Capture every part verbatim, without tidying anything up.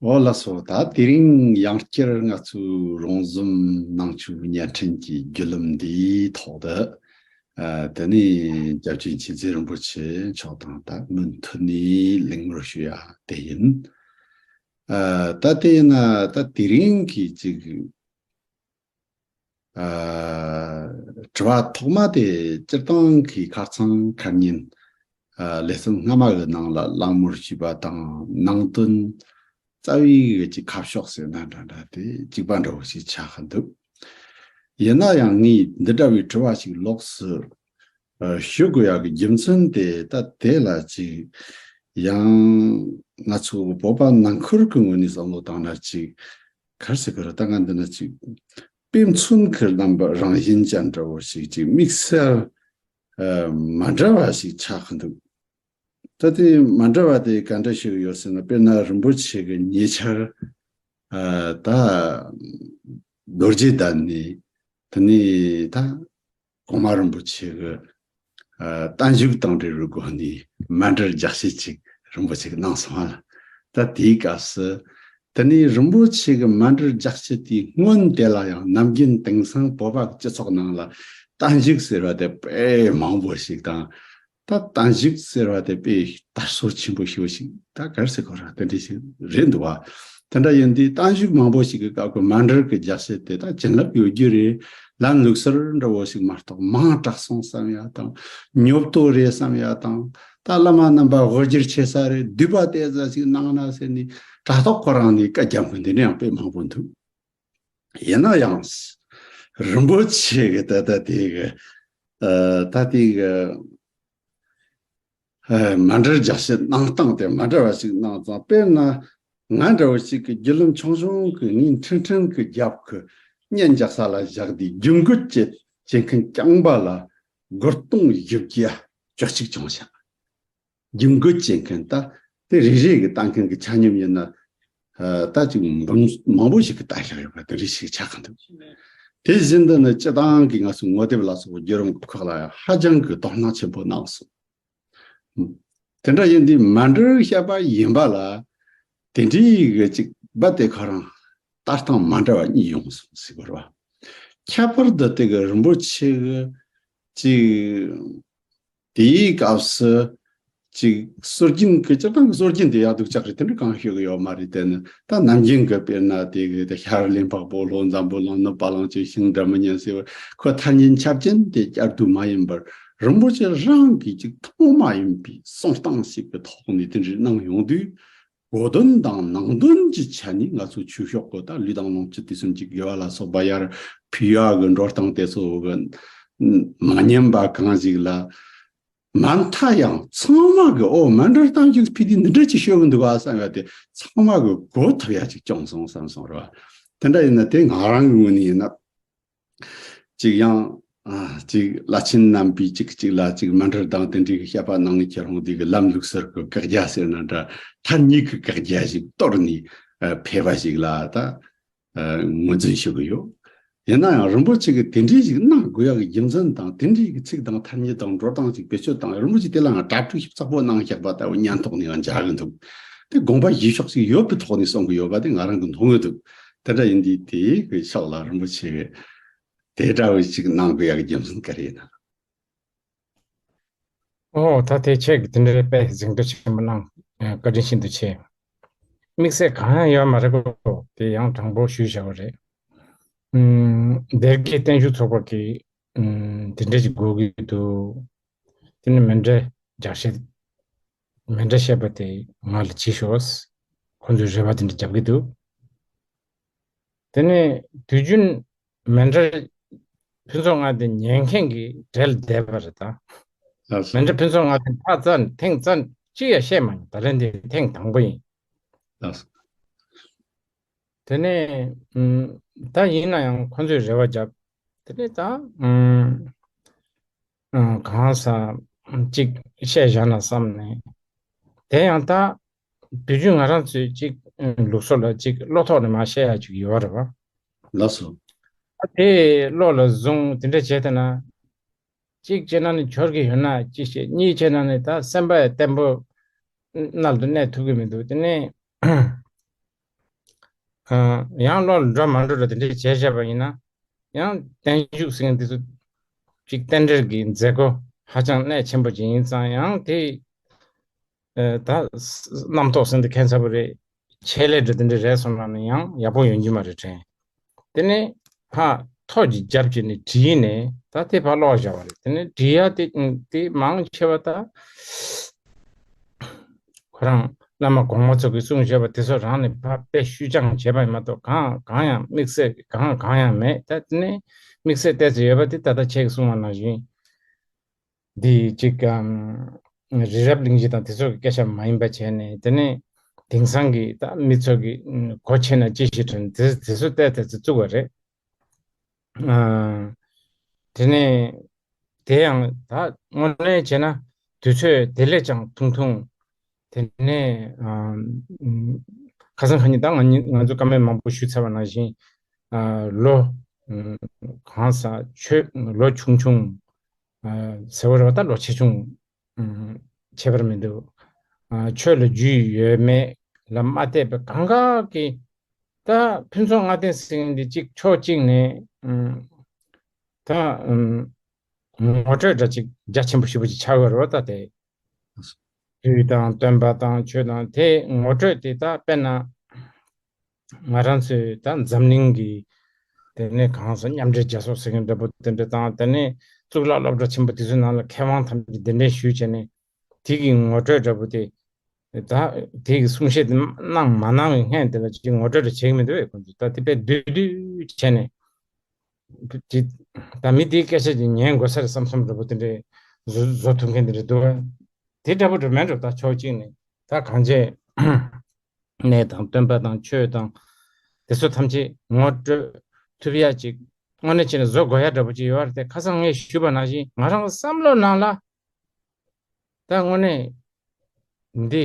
ཨོ་ལགས་སོ། ད་དེ་རིང་ཡང་བསྐྱར་ང་ཚོའི་རོང་ཟོམ་ནང་ཆོས་བརྙན་འཕྲིན་གྱི་བརྒྱུད་ལམ་འདིའི་ཐོག་ཏུ། ཨ། དེ་ནས་སྐྱབས་རྗེ་མཁྱེན་བརྩེ་རིན་པོ་ཆེ་མཆོག་དང་ད་མུ་མཐུད་ནས་གླེང་མོལ་ཞུ་ཡ་དེ་ཡིན། ཨ། ད་དེ་ཡིན་ན་ད་དེ་རིང་གི་ཅིག་ཨ། དྲི་བ་ཐོག་མ་དེ་སྤྱིར་བཏང་གི་ཁ་སང་ཁ་ཉིན། ཨ། ལེ་ཚན་སྔ་མ་གི་ནང་ལ་གླེང་མོལ་བྱས་པ་དང་ནང་དོན་རྩ་བའི་གི་ཅིག་ཁ་ཕྱོགས་ཟེར་ན་འདྲ་འདྲ་དེ་གཅིག་པ་འདྲ་བོ་ཞིག་ཆགས་ཀྱི་འདུག་ཡིན་ན་ཡང་ངས་འདི་འདྲ་བའི་དྲི་བ་ཞིག་ལོགས་སུ། ཨ། ཞུ་དགོས་ཡག་གི་རྒྱུ་མཚན་དེ་ད་དེ་ལ་ཅིག་ཡང་ང་ཚོ་བོད་པ་ནང་ཁུལ་གྱི་ངོས་ནས་བསམ་བློ་བཏང་ན་ཅིག་ག་རེ་ཟེར་དགོས་རེད། ད་ང་འདི་ན་ཅིག་དཔེ་མཚོན་གྱི་རྣམ་པ་རང་བཞིན་ཅན་འདྲ་བོ་ཞིག་ཅིག་དམིགས་བསལ་ཨ་མ་འདྲ་བ་ཞིག་ཆགས་ཀྱི་འདུག་ད་དེ་མ་འདྲ་བ་དེ་ག་འདྲ་ཞིག་ཡོད་ཟེར་ན། དཔེར་ན་རིན་པོ་ཆེ་གི་ཉེ་ཆར་ཨ་ད་རྡོ་རྗེ་གདན་ནས་དེ་ནས་ད་གོང་མ་རིན་པོ་ཆེ་གི་ཨ་བརྟན་བཞུགས་དང་འབྲེལ་བའི་སྒོ་ནས་མཎྜལ་རྒྱག་བཤད་ཅིག་རིན་པོ་ཆེ་གིས་གནང་སོང་བ་ལ། ད་དེའི་སྐབས་སུ་དེ་ནས་རིན་པོ་ཆེ་གི་མཎྜལ་རྒྱག་བཤད་དེའི་སྔོན་དེ་ལ་ཡང་ནམ་རྒྱུན་དེང་སང་བོད་པ་སྤྱི་ཚོགས་ནང་ལ་བརྟན་བཞུགས་ཟེར་བ་དེ་དཔེ་མང་པོ་ཞིག་དང་། ད་བརྟན་བཞུགས་ཟེར་བ་དེ་དཔེ་དར་སོ་ཆེན་པོ་ཞེ་པོ་ཞིག་ད་ག་རེ་ཟེར་དགོས་རེད། དེ་འདྲ་ཞིག་རེད་འདུག་བ། དེ་འདྲ་ཡིན་དུས་བརྟན་བཞུགས་མང་པོ་ཞིག་གི་སྐབས་ཀྱི་མཎྜལ་གྱི་རྒྱག་བཤད་དེ་ད་བྱིན་རླབས་ཡོད་རྒྱུ་རེད། ལམ་ལུགས་སྲོལ་འདྲ་བོ་ཞིག་མ་གཏོགས་མང་དྲགས་སོང་བསམ་ཡ་དང་། ཉོབ་ཏོ་རེད་བསམ་ཡ་དང་། ད་བླ་མ་རྣམ་པ་དབུ་བསྒྱུར་ཆེ་ས་རེད། འདུས་པ་དེ་ཙམ་ཞིག་གནང་ན་ཟེར་ནས་དྲ་ཐོག་ཁོ་རང་ནས་བཀའ་རྒྱབ་མཁན་དེ་འདྲ་ཡང་དཔེ་མང་པོ་འདུག་ཡིན་ན་ཡང་རིན་པོ་ཆེ་གི་ད་ལྟ་དེ་གི་ཨ་ད་དེ་གི་ཨ་མཎྜལ་རྒྱག་བཤད་གནང་སྟངས་དེ་མ་འདྲ་བ་ཞིག་གནང་ཙང་། དཔེར་ན་ང་འདྲ་བོ་ཞིག་གི་བརྒྱུད་ལམ་ཆུང་ཆུང་གི་ངའི་འཕྲིན་ཕྲན་གི་རྒྱབ་གི་གཉེན་རྒྱག་ས་ལ་བཞག་དུས་རྒྱུ་འགོད་བྱེད་བྱེད་མཁན་རྐྱང་པ་ལ་སྒོར་སྟོང་བཞི་བརྒྱ་བཅུ་གཅིག་བྱུང་ཤག་རྒྱུ་འགོད་བྱེད་མཁན་ད་དེ་རེ་རེ་གི་ལྟ་མཁན་གྱི་ཆ་སྙོམས་ཡིན་ན། ཨ་ད་ཅིག་འབུམ་མང་པོ་ཞིག་གི་ལྟ་བཞག་ཡོད་པ་དེ་རེ་ཞིག་ཆགས་ཀྱི་འདུག་དེ་བཞིན་དུ་ནི་སྤྱི་བཏང་གི་ང་ཚོའི་ངོ་དེབ་ལ་སོགས་བརྒྱུད་རིམ་ཁག་ལ་ཧ་ཅང་གི་དོ་སྣང་ཆེན་པོ་གནང་སོང་། དེ་འདྲ་ཡིན་དུས་མཎྜལ་བཤད་པ་ཡིན་པ་ལ་དེ་འདྲའི་གི་ཅིག་རྦད་དེ་ཁོ་རང་ལྟ་སྟངས་མ་འདྲ་བ་གཉིས་ཡོང་སོང་ཟེར་དགོས་རེད་བ། ཁྱད་པར་དུ་དེ་གི་རིན་པོ་ཆེ་གི་ཅིག་དེའི་སྐབས་སུ་ཅིག་སྲོལ་རྒྱུན་གྱི་སྤྱིར་བཏང་གི་སྲོལ་རྒྱུན་དེ་ཡག་སྡུག་ཅག་རེད། དེ་འདྲ་གང་ཤོད་ཀྱི་ཡོད་མ་རེད། དེ་ནི་ད་ནམ་རྒྱུན་གྱི་དཔེར་ན་དེ་གི་དེ་ཤར་གླིང་འཕགས་པོ་ལྷོ་འཛམ་བུ་གླིང་ནུབ་བ་ལང་སྤྱོད་ཤིང་འདྲ་མི་ཉན་ཟེར་བ། ཁོ་ཐ་སྙད་ཁྱབ་ཅན་དེ་བསྐྱར་ཟློས་མ་ཡིན་པར་རིན་པོ་ཆེ་རང་གིས་ཅིག་ཐོག་མ་ཡིན་པའི་གསུང་སྟངས་ཤིག་གི་ཐོག་ནས་དེ་འདྲ་གནང་ཡོང་དུས། གོ་དོན་དང་ནང་དོན་གྱི་ཆ་ནས་ང་ཚོ་ཆོས་ཕྱོགས་ཀྱི་ད་ལུས་དང་ལོངས་སྤྱོད་དུས་གསུམ་གྱི་དགེ་བ་ལ་སོགས་པ་ཡར་ཕུལ་ཡག་གི་འགྲོ་སྟངས་དེ་ཚོ་གི་མ་ཉན་པ་གང་ཞིག་ལ། མ་མཐའ་ཡང་ཚང་མ་གི་ཨོ་མཎྜལ་གཏམ་རྒྱུད་ཕུལ་དུས་འདི་འདྲ་ཅིག་ཤོད་གི་འདུག་ག་བསམ་ཡ་དེ་ཚང་མ་གི་གོ་ཐུབ་ཡ་ཅིག་བྱུང་སོང་བསམ་སོང་རེད་བ། དེ་འདྲ་ཡིན་ན་དེ་ང་རང་གི་ངོས་ནས་ཡིན་ན། ཅིག་ཡང་ཨ་ཅིག་བླ་ཆེན་རྣམ་པས་ཅིག་ཅིག་ལ་ཅིག་མཎྜལ་དང་དེ་འདྲའི་གི་བཤད་པ་གནང་ངེས་ཁྱེད་རང་དེ་གི་ལམ་ལུགས་སྲོལ་གི་བཀག་རྒྱ་ཟེར་ན་འདྲ། ཐ་སྙད་གི་བཀག་རྒྱ་ཞིག་གཏོར་ནས་ཨ་ཕེབས་པ་ཞིག་ལ་ད་ཨ་ངོས་འཛིན་ཞུ་གི་ཡོད། ཡིན་ན་ཡང་རིན་པོ་ཆེ་གི་དེ་འདྲའི་ཞིག་གནང་དགོས་ཡག་གི་རྒྱུ་མཚན་དང་དེ་འདྲའི་གི་ཚིག་དང་ཐ་སྙད་དང་འགྲོ་སྟངས་ཅིག་བེད་སྤྱོད་དང་རིན་པོ་ཆེ་དེ་ལའང་གྲ་སྒྲིག་ཞིབ་ཚགས་པོ་གནང་བཞག་པ་ལྟ་བུ་སྙན་ཐོག་ནས་ཡང་མཇལ་གི་འདུག་དེ་དགོངས་པ་བཞེས་ཕྱོགས་ཤིག་ཡོད་པའི་ཐོག་ནས་གསུང་གི་ཡོད་པ་དེ་ང་རང་གི་མཐོང་གི་འདུག་དེ་འདྲ་ཡིན་དུས་དེའི་གི་ཕྱོགས་ལ་རིན་པོ་ཆེ་གི་དེ་འདྲ་བོ་ཞིག་གནང་དགོས་ཡག་གི་རྒྱུ་མཚན་ག་རེ་ཡིན་ན། ཨོ་ད་དེ་ཁྱེད་ཀྱིས་དེ་འདྲའི་དཔེ་གཟེངས་བསྟོད་ཆེན་པོ་གནང་། ཨ་བཀའ་དྲིན་ཤིན་ཏུ་ཆེ། དམིགས་བསལ་གང་ཡང་ཡོད་མ་རེད་གོ། དེ་ཡང་དྲང་པོ་ཞུས་བཞག་པ་རེད། ཨུམ་སྡེ་དགེ་བརྟན་བཞུགས་ཚོགས་པ་གིས་ཨུམ་དེ་འདྲ་ཞིག་དགོས་ཀྱི་འདུག་དེ་ནི་མཎྜལ་རྒྱག་བཤད། མཎྜལ་བཤད་པ་དེ་ང་ལ་བྱེད་ཤོག་ཁོང་ཚོས་རེ་བ་དེ་འདྲ་རྒྱབ་ཀྱི་འདུག་དེ་ནས་དུས་རྒྱུན་མཎྜལ་ཕུན་ཚོགས་ལྔ་ལྡན་ཉན་མཁན་གྱི་གྲལ་བསྡད་པ་རེད་ད། ལགས་སོ། མཎྜལ་ཕུན་ཚོགས་ལྔ་ལྡན་ཕར་བཙལ་ནས་ཐེངས་བཙལ་གཅིག་ཡང་བཤད་མ་མྱོང་། ད་ལན་འདི་ཐེངས་དང་པོ་ཡིན། ལགས་སོ། དེ་ནས་ཨུམ་ད་ཡིན་ན་ཡང་ཁོང་ཚོས་རེ་བ་བརྒྱབ། དེ་ནས་ད་ཨུམ་ཨུམ་གང་ཟག་གཅིག་བཤད་བཞག་ན་བསམ་ནས། དེ་ཡང་ད་དུས་རྒྱུན་ང་རང་ཚོའི་གཅིག་ཨུམ་ལུགས་སྲོལ་ལ་གཅིག་བློ་ཐོག་ནས་མར་བཤད་ཡ་གཅིག་ཡོད་རེད་བ། ལགས་སོ། ད་དེ་བློ་ལ་བཟུང་དེ་འདྲ་བྱས་བསྡད་ན། གཅིག་བྱས་ན་ནི་འཆོར་གྱི་ཡོད་ན་གཅིག་བྱས། གཉིས་བྱས་ན་ནི་ད་སེམས་པ་བརྟན་པོ་མནལ་དུ་གནས་ཐུབ་ཀྱི་མི་འདུག་དེ་ནས་ ཡང་བློ་ལ་འགྲོ་མ་འགྲོ་ར་དེ་འདྲ་བྱས་བཞག་པ་ཡིན་ན། ཡང་བརྟན་བཞུགས་ཟེར་མཁན་དེ་ཚོ་ཅིག་རྟེན་འབྲེལ་གྱི་མཛད་སྒོ་ཧ་ཅང་གནད་ཆེན་པོ་ཅིག་ཡིན་ཙང་། ཡང་དེ་ད་རྣམ་རྟོག་ཟེར་འདི་ཁྱད་མཚར་པོ་རེད། ཆེད་ལས་འདྲ་དེ་འདྲ་རེད་སོང་ན་ནི་ཡང་ཡག་པོ་ཡོང་རྒྱུ་མ་རེད་དྲན། དེ་ནས་ཕ་ཐོག་གི་རྒྱབ་ཀྱི་ནས་བྲིས་ནས་ད་དེ་ཕ་ཀློག་བཞག་པ་རེད། དེ་ནས་བྲིས་ཡ་དེ་དེ་མང་ཆེ་བ་ད་ཁོ་རང་བླ་མ་གོང་མ་ཚོ་གིས་གསུངས་བཞག་པ་དེ་ཚོ་རང་ནས་ཕ་དཔེ་བཤུས་སྦྱང་བྱས་པ་ཡིན་མ་གཏོགས། གང་གང་ཡང་དམིགས་བསལ་གང་གང་ཡང་མེད། ད་དེ་ནས་དམིགས་བསལ་ཏོག་ཙམ་ཡོད་པ་དེ་ད་ལྟ་ཁྱེད་ཀྱིས་གསུངས་པ་ནང་བཞིན། འདི་གཅིག་གམ། རི་རབ་གླིང་བཞི་དང་དེ་ཚོ་གི་སྐད་ཆ་མ་ཡིན་པ་བྱས་ནས། དེ་ནས་དེང་སང་གི་ད་མི་ཚོ་གི་ཨ་གོ་ཆེ་ན་ཅི་ཞིག་དྲན་དེ་དེ་ཚོ་ཏོག་ཙམ་བཙུགས་པ་རེད། ཨ་དེ་ནས་དེ་ཡང་ད་དངོས་གནས་བྱས་ན་དུས་ཚོད་དེ་ལས་ཀྱང་ཐུང་ཐུང་། དེ་ནས་ཨ་ཁ་སང་ཁ་ཉིན་ད་ང་ཉིད་ང་ཚོ་བཀའ་མོལ་མང་པོ་ཞུས་ཚར་བ་ནང་བཞིན། ཨ་ལོ་གང་ས་ཆོས་ལོ་ཆུང་ཆུང་། ཟེར་བ་རེད་བ། ད་ལོ་ཆེ་ཆུང་ཨ་ཁྱད་པར་མི་འདུག་ཨ་ཆོས་ལ་རྒྱུས་ཡོད་མེད་ལ་མ་བལྟས་པའི་གང་ག་གི་ད་ཕུན་ཚོགས་ལྔ་ལྡན་ཟེར་མཁན་འདི་གཅིག་ཕྱོགས་གཅིག་ནས་ཨ་ད་ཨ་ངོ་སྤྲོད་འདྲ་ཅིག་རྒྱ་ཆེན་པོ་ཞེ་པོ་ཅིག་ཆགས་ཡོད་རེད་བ། ད་དེ་དུས་དང་སྟོན་པ་དང་ཆོས་དང་དེ་ངོ་སྤྲོད་དེ་ད་དཔེར་ན། ང་རང་ཚོའི་ད་འཛམ་གླིང་གི་དེ་ནས་གང་ཟག་མཉམ་འབྲེལ་རྒྱལ་ཚོགས་ཟེར་མཁན་འདྲ་པོ་དེ་འདྲ་དང་། དེ་ནས་གཙུག་ལག་སློབ་གྲྭ་ཆེན་པོ་དེ་ཚོའི་ནང་ལ་མཁས་དབང་ཐམས་ཅད་གདན་འདྲེན་ཞུས་བྱས་ནས་དེ་གི་ངོ་སྤྲོད་འདྲ་པོ་དེ། ད་དེ་གི་གསུང་བཤད་དེ་གནང་མ་གནང་བའི་སྔོན་དེ་ལ་ཅིག་ངོ་སྤྲོད་འདྲ་བྱེད་ཀྱི་མི་འདུག་བས། ཁོང་ཚོ་ད་དེ་དཔེ་བསྡུས་བསྡུས་བྱས་ནས་ཅིག་ད་མི་དེའི་སྐད་ཆ་ཅིག་ཉན་དགོས་ས་རེད་བསམ་བསམ་འདྲ་པོ་དེ་འདྲའི་བཟོ་བཟོ་ཐུབ་མཁན་དེ་འདྲ་འདུག་བས། དེ་འདྲ་པོ་འདྲ་མེད་འགྲོ། ད་ཕྱོགས་གཅིག་ནས་ད་གང་བྱས། གནས་དང་སྟོན་པ་དང་ཆོས་དང་དེ་ཚོ་ཐམས་ཅད་ངོ་སྤྲོད་ཐུབ་ཡ་ཅིག་དངོས་གནས་བྱས་ན་བཟོ་དགོས་ཡ་འདྲ་པོ་ཅིག་ཡོད་རེད་དེ། ཁ་སང་ངས་ཞུས་པ་ནང་བཞིན་ང་རང་བསམ་བློ་ནང་ལ་ད་དངོས་གནས་འདི་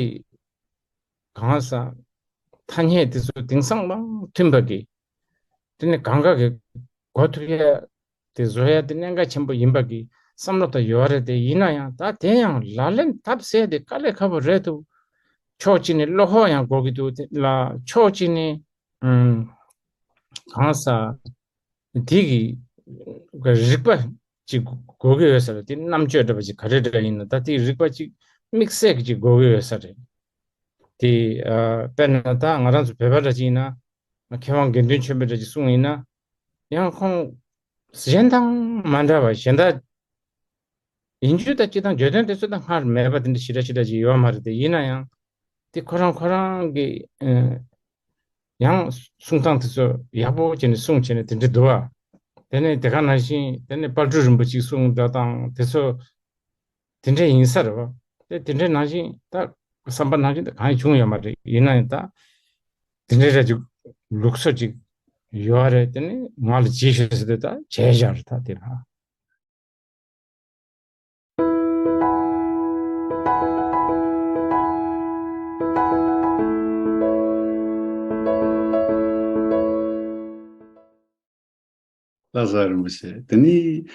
གང་ཟག་ཐ་སྙད་དེ་ཚོ་དེང་སང་མང་མཐུན་པ་གི་དེ་ནི་གང་ག་གི་གོ་ཐུབ་ཡ་དེ་བཟོ་ཡ་དེ་གནད་འགག་ཆེན་པོ་ཡིན་པ་གི་བསམ་བློ་ད་ཡོད་རེད་དེ། ཡིན་ན་ཡང་ད་དེ་ཡང་ལག་ལེན་འཐབ་ཟེར་དེ་དཀའ་ལས་ཁག་པོ་རེད་འདུག་ཕྱོགས་གཅིག་ནས་བློ་ཁོག་ཡང་དགོས་ཀྱི་འདུག་དེ་ལ། ཕྱོགས་གཅིག་ནས་ཨུམ་གང་ཟག་དེ་གི་རིག་པ་ཅིག་དགོས་ཀྱི་ཡོད་ས་རེད། དེ་རྣམ་དཔྱོད་འདྲ་པོ་ཅིག་ག་རེ་འདྲ་ཡིན་ན་ད་དེ་རིག་པ་ཅིག་དམིགས་བསལ་གྱི་ཅིག་དགོས་ཀྱི་ཡོད་ས་རེད། དེ་ཨ་དཔེར་ན་ད་ང་རང་ཚོ་བོད་པ་འདྲ་ཅིག་ཡིན་ན། མཁས་དབང་དགེ་འདུན་ཆོས་འཕེལ་འདྲ་ཅིག་གསུངས་ཡིན་ན། ཡང་ཁོང་གཞན་དང་མ་འདྲ་བ། གཞན་དག་ཡིན་རྒྱུ་དང་སྤྱི་དང་བརྗོད་དོན་དེ་ཚོ་དང་སྔར་མེད་པ་དེ་འདྲ་ཞེ་དྲག་ཞེ་དྲག་ཅིག་ཡོད་མ་རེད་དེ། ཡིན་ན་ཡང་དེ་ཁོ་རང་ཁོ་རང་གི་ཨ་ཡང་གསུང་སྟངས་དེ་ཚོ་ཡག་པོ་བྱས་ནས་གསུངས་བྱས་ནས་དེ་འདྲ་འདུག་བ། དེ་ནས་དེ་ག་ནང་བཞིན་དེ་ནས་དཔལ་སྤྲུལ་རིན་པོ་ཆེ་གསུང་འདྲ་དང་དེ་ཚོ་དེ་འདྲ་ཡིན་ས་རེད་བ། དེ་དེ་འདྲ་ནང་བཞིན་ད་བསམ་པ་ནང་བཞིན་ད་གང་ཡང་བྱུང་ཡོད་མ་རེད། ཡིན་ན་ཡང་ད་དེ་འདྲ་རེད་ཅིག་ལུགས་སྲོལ་ཅིག་ཡོད་རེད། དེ་ནས་ང་ལ་རྗེས་ཤོད་ཟེར་དུས་ད་བྱས་བཞག་རེད། ད་དེ་ལ། ལྷ་ས་རིན་པོ་ཆེ། དེ་ནི་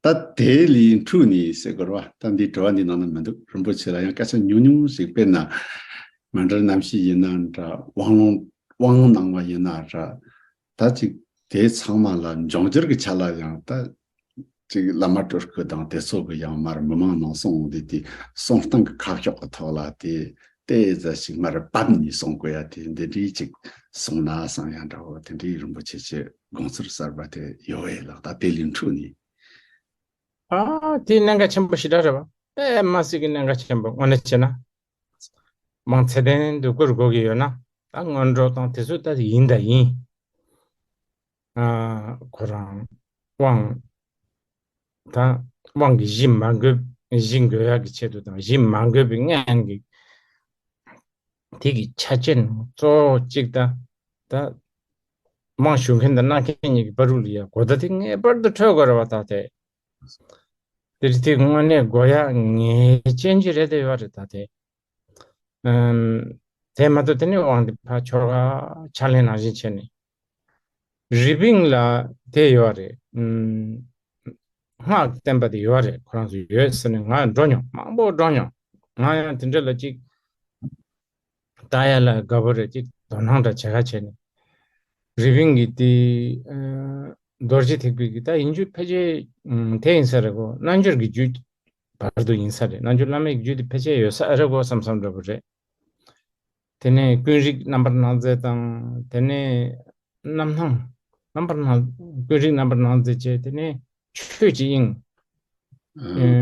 ད་དེ་ལས་འཁྲུགས་ནས་ཟེར་དགོས་རེད་བ། ད་འདི་དྲི་བ་འདི་ནང་ན་མི་འདུག་རིན་པོ་ཆེ་ལ་ཡང་སྐད་ཆ་ཉུང་ཉུང་ཞིག་དཔེར་ན་མཎྜལ་རྣམ་བཤད་ཡིན་ན་འདྲ། དབང་ལུང་དབང་ལུང་གནང་བ་ཡིན་ན་འདྲ། ད་ཅིག་དེ་ཚང་མ་ལ་འབྱུང་འགྱུར་གྱི་ཆ་ལ་ཡང་ད་ཅིག་བླ་མ་སྤྲུལ་སྐུ་དང་དེ་ཚོ་གི་ཡང་མར་མི་མང་ནང་གསུང་འདི་དེ་གསུང་སྟངས་ཀྱི་ཁ་ཕྱོགས་ཀྱི་ཐོག་ལ་དེ་ཏོག་ཙམ་ཞིག་མར་བབས་ནས་གསུང་དགོས་ཡ་དེ་འདི་འདྲའི་ཅིག་གསུང་ན་བསམ་ཡ་འདྲ་བོ། དེ་འདྲའི་རིན་པོ་ཆེ་ཆེ་དགོངས་ཚུལ་གསར་པ་དེ་ཡོད་ཡོད་ལགས། ད་དེ་ལས་འཁྲུགས་ནས། ཨ་དེ་གནད་འགག་ཆེན་པོ་ཞེ་དྲག་རེད་བ། དཔེ་མ་སྲིད་ཀྱི་གནད་འགག་ཆེན་པོ། དངོས་གནས་བྱས་ན་མང་ཚད་ལྡན་དུ་བཀུར་དགོས་ཀྱི་ཡོད་ན། ད་སྔོན་འགྲོ་དང་དེ་ཚོ་ད་ཡིན་ད་ཡིན། ཨ་ཁོ་རང་དབང་ད་དབང་གི་གཞི་མ་འགོད། གཞི་འགོད་ཡག་གི་ཆེད་དུ་དང་གཞི་མ་འགོད་པའི་སྔོན་གྱི་དེ་གི་ཆ་རྐྱེན་གཙོ་བོ་གཅིག་ད་ད་དབང་ཞུ་མཁན་དང་གནང་མཁན་གཉིས་ཀྱི་བར་དུ་ལ་ཡ་གོ་བརྡ་དེ་ངེས་པར་དུ་འཕྲོད་དགོས་རེད་བ། ད་དེ་དེ་རིགས་དེ་དངོས་གནས་དགོས་ཡག་ངེས་ཅན་ཅིག་རེད་དེ་ཡོད་རེད། ད་དེ་ཨམ། དེ་མ་གཏོགས་དེ་ནས་དབང་འདི་ཕར་ཆོ་ག་ཕྱག་ལེན་ནང་བཞིན་བྱས་ནས། རི་པིན་ལ་དེ་ཡོད་རེད། ཨམ། སྔགས་བསྟན་པ་དེ་ཡོད་རེད། ཁོ་རང་ཚོ་ཡོད་ཟེར་ནས་ང་འགྲོ་མྱོང་། མང་པོ་འགྲོ་མྱོང་། ང་ཡང་དེ་འདྲ་ལ་ཅིག་ལྟ་ཡ་ལ་དགའ་པོ་རེད། ཅིག་དོ་སྣང་འདྲ་བྱེད་ཁ་བྱས་ནས། རི་པིན་གྱི་དེ་ཨ་རྡོ་རྗེ་ཐེག་པའི་གི་ད་ཡིན་རྒྱུ་ཕལ་ཆེར་ཨམ་དེ་ཡིན་ས་རེད་གོ། རྣལ་འབྱོར་གྱི་རྒྱུད་བར་དུ་ཡིན་ས་རེད། རྣལ་འབྱོར་བླ་མེད་ཀྱི་རྒྱུད་དེ་ཕལ་ཆེར་ཡོད་ས་རེད་གོ་བསམ་བསམ་འདྲ་པོ་རེད། དེ་ནས་ཀུན་རིག་རྣམ་པར་སྣང་མཛད་དང་། དེ་ནས་རྣམ་སྣང་རྣམ་པར་སྣང་། ཀུན་རིག་རྣམ་པར་སྣང་མཛད་བཅས། དེ་ནས་ཆོས་ཀྱི་དབྱིངས། ཨ།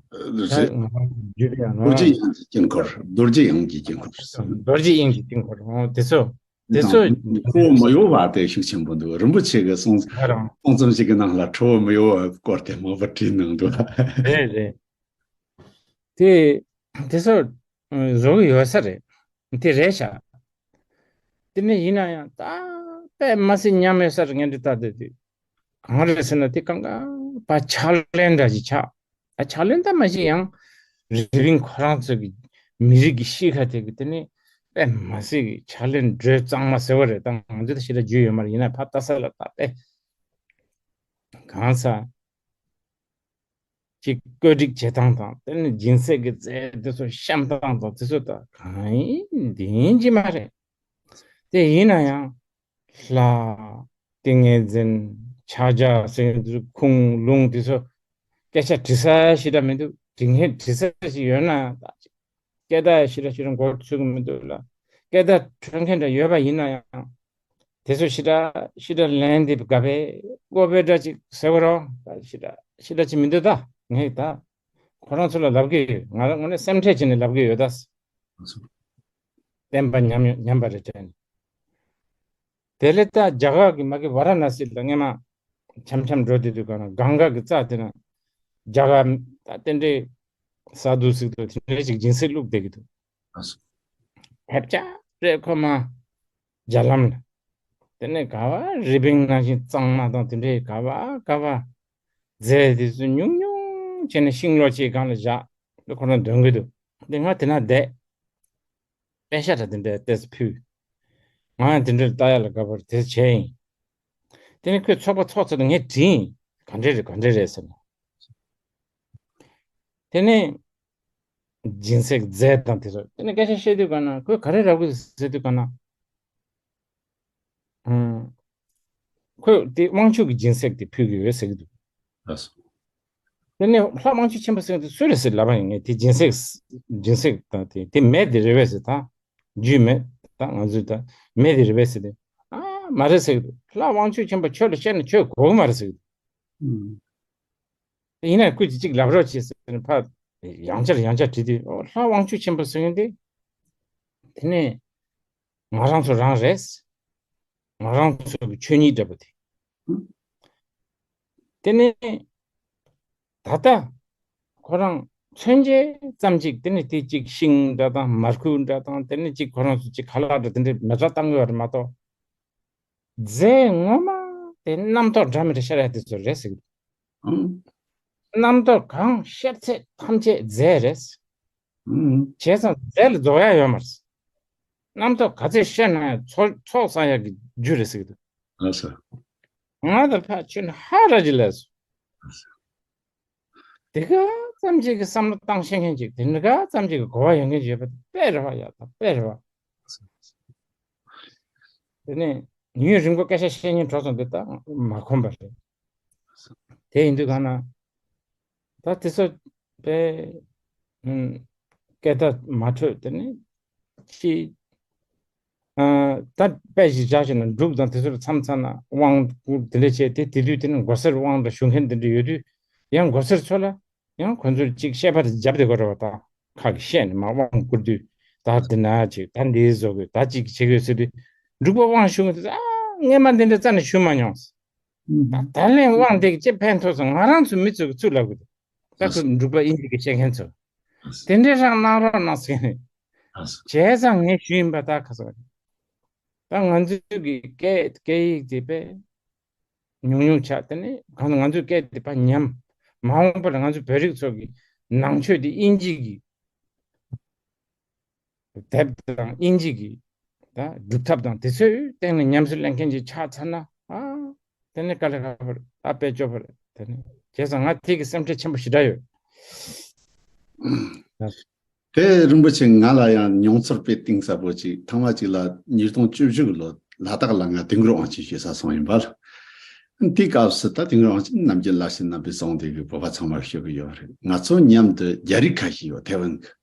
ཨེ། རེད། ད་ང་རང་བརྗོད་པ་ཡང་རྡོ་རྗེ་དབྱིངས་ཀྱི་དཀྱིལ་འཁོར། རྡོ་རྗེ་དབྱིངས་ཀྱི་དཀྱིལ་འཁོར། རྡོ་རྗེ་དབྱིངས་ཀྱི་དཀྱིལ་འཁོར། འོ་དེ་ཚོ། དེ་ཚོ། ཁྲོ་བོ་མི་གཡོ་བ་དེ་ཤུགས་ཆེན་པོ་འདུག་རིན་པོ་ཆེ་གི་གསུང་ང་རང་གསུང་རྩོམ་ཞིག་གི་ནང་ལ་ཁྲོ་བོ་མི་གཡོ་བའི་སྐོར་དེ་མང་པོ་བྲིས་གནང་འདུག་རེད་རེད། དེ་དེ་ཚོ་བཟོ་གི་ཡོད་ས་རེད། དེ་རེད་ཤག་དེ་ནས་ཡིན་ན་ཡང་ད་དཔེ་མ་སྲིད་ཉམས་ཡོད་ས་རེད། ངས་འདི་ལྟ་དེ་དུས་གང་རེད་ཟེར་ན། དེ་གང་ག་པ་ཕྱག་ལེན་འདྲ་ཞིག་ཆགས། ཨ་ཕྱག་ལེན་ད་མ་ཞིག་ཡང་རི་པིན་ཁོ་རང་ཚོ་གི་མི་རིགས་ཀྱི་གཤིས་ཀ་དེ་གི་དེ་ནི་དཔེ་མ་སྲིད་ཀྱི་ཕྱག་ལེན་སྒྲོས་གཙང་མ་ཟེར་བ་རེད། ད་ང་ཚོ་ད་ཞེ་དྲག་རྒྱུས་ཡོད་མ་རེད། ཡིན་ན་ཕ་ལྟ་ས་ལ་ད་དཔེ་གང་ས་ཅིག་བཀོད་སྒྲིག་བྱེད་སྟངས་དང་། དེ་ནི་སྦྱིན་སྲེག་གི་རྫས་དེ་ཚོ་བཤམས་སྟངས་དང་དེ་ཚོ་ད་གང་ཡིན་འདི་ཡིན་གྱི་མ་རེད། དེ་ཡིན་ན་ཡང་། ལྷ། ཏིང་ངེ་འཛིན། ཕྱག་རྒྱ་ཟེར་དུས་ཁུངས་ལུང་དེ་ཚོ་སྐད་ཆ་དྲི་ས་ཞེ་དྲག་མི་འདུག་དྲི་མཁན་དྲི་ས་ཞིག་ཡོད་ན་སྐད་བརྡ་ཞེ་དྲག་ཞེ་དྲག་མགོ་ཚོས་ཀྱི་མི་འདུག་ལ། སྐད་བརྡ་འཕྲོད་མཁན་འདྲ་ཡོད་པ་ཡིན་ན་ཡང་དེ་ཚོ་ཞེ་དྲག་ཞེ་དྲག་ལན་འདེབས་དགའ་པའི་དགོས་པའི་འདྲ་ཅིག་ཟེར་བ་རོ། ཞེ་དྲག་ཞེ་དྲག་ཅིག་མི་འདུག་ད་ངས་ད་ཁོ་རང་ཚོ་ལ་ལབ་གི་ཡོད། ང་རང་ངོས་ནས་སེམས་ཁྲལ་བྱས་ནས་ལབ་གི་ཡོད་ད། བསྟན་པ་ཉམས་ཉམས་པ་རེད་དྲན། དེ་ལས་ད་རྒྱ་གར་གྱི་མ་གི་ཝཱ་ར་ཎ་སི་ལ་སྔས་མ་འཆམ་འཆམ་འགྲོ་དུས་དུས་ག་ན་གངྒཱ་གི་རྩ་དེ་ན་རྒྱ་གར་ད་དེ་འདྲའི་ས་རྡུལ་ཟིག་ཏུ་དེ་འདྲའི་ཅིག་སྦྱིན་སྲེག་བླུགས་བསྡད་ཀྱི་འདུག་ཐེབས་ཆག་རེད་ཁོ་མ་རྒྱ་ལམ་ལ། དེ་ནས་ག་བ་རི་པིན་ནང་བཞིན་གཙང་མ་དང་དེ་འདྲའི་ག་བ་ག་བ་རྫས་དེ་ཚོ་ཉུང་ཉུང་བྱས་ནས་ཤིང་ལོ་ཅིག་སྒང་ལ་བཞག་ཁོ་རང་འདོན་གྱི་འདུག་འདི་ང་དེ་ན་བསྡད། པེ་ཤ་ད་དེ་འདྲའི་ཏོག་ཙམ་ཕུལ། ང་ཡང་དེ་འདྲའི་ལྟ་ཡག་ལ་དགའ་པོར་དེ་བྱས་ཡིན། དེ་ནས་ཁོས་ཚོགས་པ་ཚོགས་ཚར་དུས་ངས་དྲིས་ཡིན། ག་འདྲས་རེད་ག་འདྲས་རེད་ཟེར་ནས། དེ་ནས་སྦྱིན་སྲེག་རྫས་དང་དེ་ཚོ་དེ་ནས་སྐད་ཆ་བཤད་དུས་ག་ན་ཁོས་ག་རེ་རག་གི་ཟེར་དུས་ག་ན། ཨང་། ཁོས་དེ་དབང་ཕྱུག་གི་སྦྱིན་སྲེག་དེ་ཕུལ་གྱི་ཡོད་ཟེར་གྱི་འདུག་ལགས་སོ། དེ་ནས་ལྷ་དབང་ཕྱུག་ཆེན་པོ་ཟེར་དེ་སུ་རེད་ཟེར་ལབ་པ་ཡིན། ངས་དེ་སྦྱིན་སྲེག་སྦྱིན་སྲེག་དང་དེ་དེ་མེ་དེ་རེད་པས་ཟེར། ད་རྒྱུས་མེད། ད་ང་ཚོས་ད་མེ་དེ་རེད་པས་ཟེར་ཏེ། ཨ་མ་རེད་ཟེར་གྱི་འདུག་ལྷ་དབང་ཕྱུག་ཆེན་པོ་ཁྱོད་ལ་བཤད་ན་ཁྱོད་གོ་གི་མ་རེད་ཟེར་གྱི་འདུག་ཨུམ། ཡིན་ན་སྐུ་མཁྱེན་གཅིག་ལབ་རོགས་བྱེད་ཟེར་ནས་ཕར་ཡང་བསྐྱར་ཡང་བསྐྱར་དྲིས་དུས། ཨོ་ལྷ་དབང་ཕྱུག་ཆེན་པོ་ཟེར་མཁན་དེ་དེ་ནས་ང་རང་ཚོ་རང་རེད། ང་རང་ཚོ་གི་ཆོས་ཉིད་འདྲ་པོ་དེ། དེ་ནས་ད་ལྟ་ཁོ་རང་མཚོན་བྱེད་ཙམ་ཅིག་དེ་ནས་དེ་ཅིག་ཤིང་འདྲ་དང་མར་ཁུ་འདྲ་དང་དེ་ནས་ཅིག་ཁོ་རང་ཚོ་ཅིག་ཁ་ལག་འདྲ་དེ་འདྲའི་མེ་སྲེག་བཏང་གི་ཡོད་རེད་མ་གཏོགས། རྫས་ངོ་མ་དེ་རྣམ་རྟོག་འདྲ་མི་འདྲ་ཤར་ཡ་དེ་ཚོ་རེད་ཟེར་གི་འདུག་ཨང་། རྣམ་རྟོག་གང་ཤར་ཚད་ཐམས་ཅད་རྫས་རེད། ཨང་། བྱས་ཙང་རྫས་ལ་རྫོགས་ཡ་ཡོད་མ་རེད། རྣམ་རྟོག་ག་ཚད་ཤར་ན་ཡང་ཚོགས་ཚོགས་བསགས་ཡ་གི་རྒྱུ་རེད་ཟེར་གི་འདུག་ལགས་སོ། ང་ད་ཕར་ཕྱིན་ཧ་ར་ཅིག་ལས་སོ། དེ་ག་ཙམ་ཅིག་གི་བསམ་བློ་བཏང་ཤེས་མཁན་ཅིག་དེ་འདྲ་ག་ཙམ་ཅིག་གི་གོ་བ་ཡོད་མཁན་ཅིག་ཡོད་པ་དཔེ་རེད་བ། ཡ་ད་དཔེ་རེད་བ། དེ་ནས་ཉིན་རིང་པོ་སྐད་ཆ་བཤད་སྙིང་བྲོ་སོང་། དེ་ད་མ་ཁོམ་པ་རེད། དེ་ཡིན་དུས་གང་ན་ད་དེ་ཚོ་དཔེ་ཨུམ་སྐད་བརྡ་མ་འཕྲོད། དེ་ནས་ཅི། ཨ་ད་དཔེ་ཞིག་བཞག་བྱས་ན་འབྲུག་དང་དེ་ཚོར་མཚམས་མཚམས་ན་དབང་བསྐུར་དེ་འདྲ་བྱས་ཏེ། དེ་དུས་དེ་ནས་མགོ་སེར་དབང་འདྲ་ཞུ་མཁན་དེ་འདྲ་ཡོད་དུས་ཡང་མགོ་སེར་ཚོ་ལ་ཡང་ཁོ་ཚོར་ཅིག་བཤད་པ་དེ་རྒྱབ་བསྡད་དགོས་རེད་བ། ད་ཁ་གིས་བཤད་ནས་མར་དབང་བསྐུར་དུས་ད་འདི་ན་ཅིག་ད་འདི་བཟོ་དགོས། ད་ཅིག་བྱེད་དགོས་ཟེར་དུས་འབྲུག་པ་དབང་ཞུ་མཁན་དེ་ཚོ་ཨ་སྔས་མ་འདི་འདྲ་རྩ་ནས་ཞུ་མ་མྱོང་། ད་ད་ལན་དབང་འདི་གི་ཅི་ཕན་ཐོགས་སོང་། ང་རང་ཚོ་མི་ཚོ་གི་ཚུར་ལབ་དགོས། ད་ཁོ་འབྲུག་པ་དབྱིན་ཇི་གི་བཤད་མཁན་ཚོ་དེ་འདྲའི་རང་གནང་རོགས་གནང་ཟེར་ནས། བྱས་ཙང་ངས་ཞུས་ཡིན་པ། ད་ཁ་སང་ད་ང་ཚོའི་གི་སྐད་སྐད་ཡིག་དེ་དཔེ་ཉུང་ཉུང་ཆགས། དེ་ནས་གང་ང་ཚོའི་སྐད་དེ་ཕར་ཉམས། མ་འོངས་པར་ང་ཚོའི་བོད་རིགས་ཚོ་གི་ནང་ཆོས་དེ་དབྱིན་ཇི་གི་དེབ་དང་དབྱིན་ཇི་གི་ད་སྒྲུབ་ཐབས་དང་དེ་ཚོའི་སྟེང་ནས་ཉམས་སུ་ལེན་མཁན་ཅིག་ཆགས་ཚར་ན། ཨ་དེ་ནས་དཀའ་ལས་ཁག་པོ་རེད། ད་དཔེ་སྐྱོ་པོ་རེད། དེ་ནས་བྱས་ཙང་ང་དེ་གི་སེམས་ཁྲལ་ཆེན་པོ་ཞེ་དྲག་ཡོད། དེ་རིན་པོ་ཆེ་ང་ལ་ཡང་མྱོང་ཚོར་དཔེ་གཏིང་ཟབ་པོ་ཅིག་ཐེངས་མ་གཅིག་ལ་ཉིས་སྟོང་བཅུ་བཞི་གི་ལོ་ ལ་དྭགས་ལ་ང་དིང་གུར་དབང་ཆེན་ཞུ་ས་སོང་ཡིན་པ་ལ། དེའི་སྐབས་སུ་ད་དིང་གུར་དབང་ཆེན་ནམ་རྒྱུན་བླ་ཆེན་རྣམ་པས་གསུངས་དེ་གི་བོད་པ་ཚང་མར་ཞུ་གི་ཡོད་རེད། ང་ཚོ་མཉམ་དུ་རྒྱ་རིགས་ཁ་ཤས་ཡོད་ཐེ་ཝན་གི།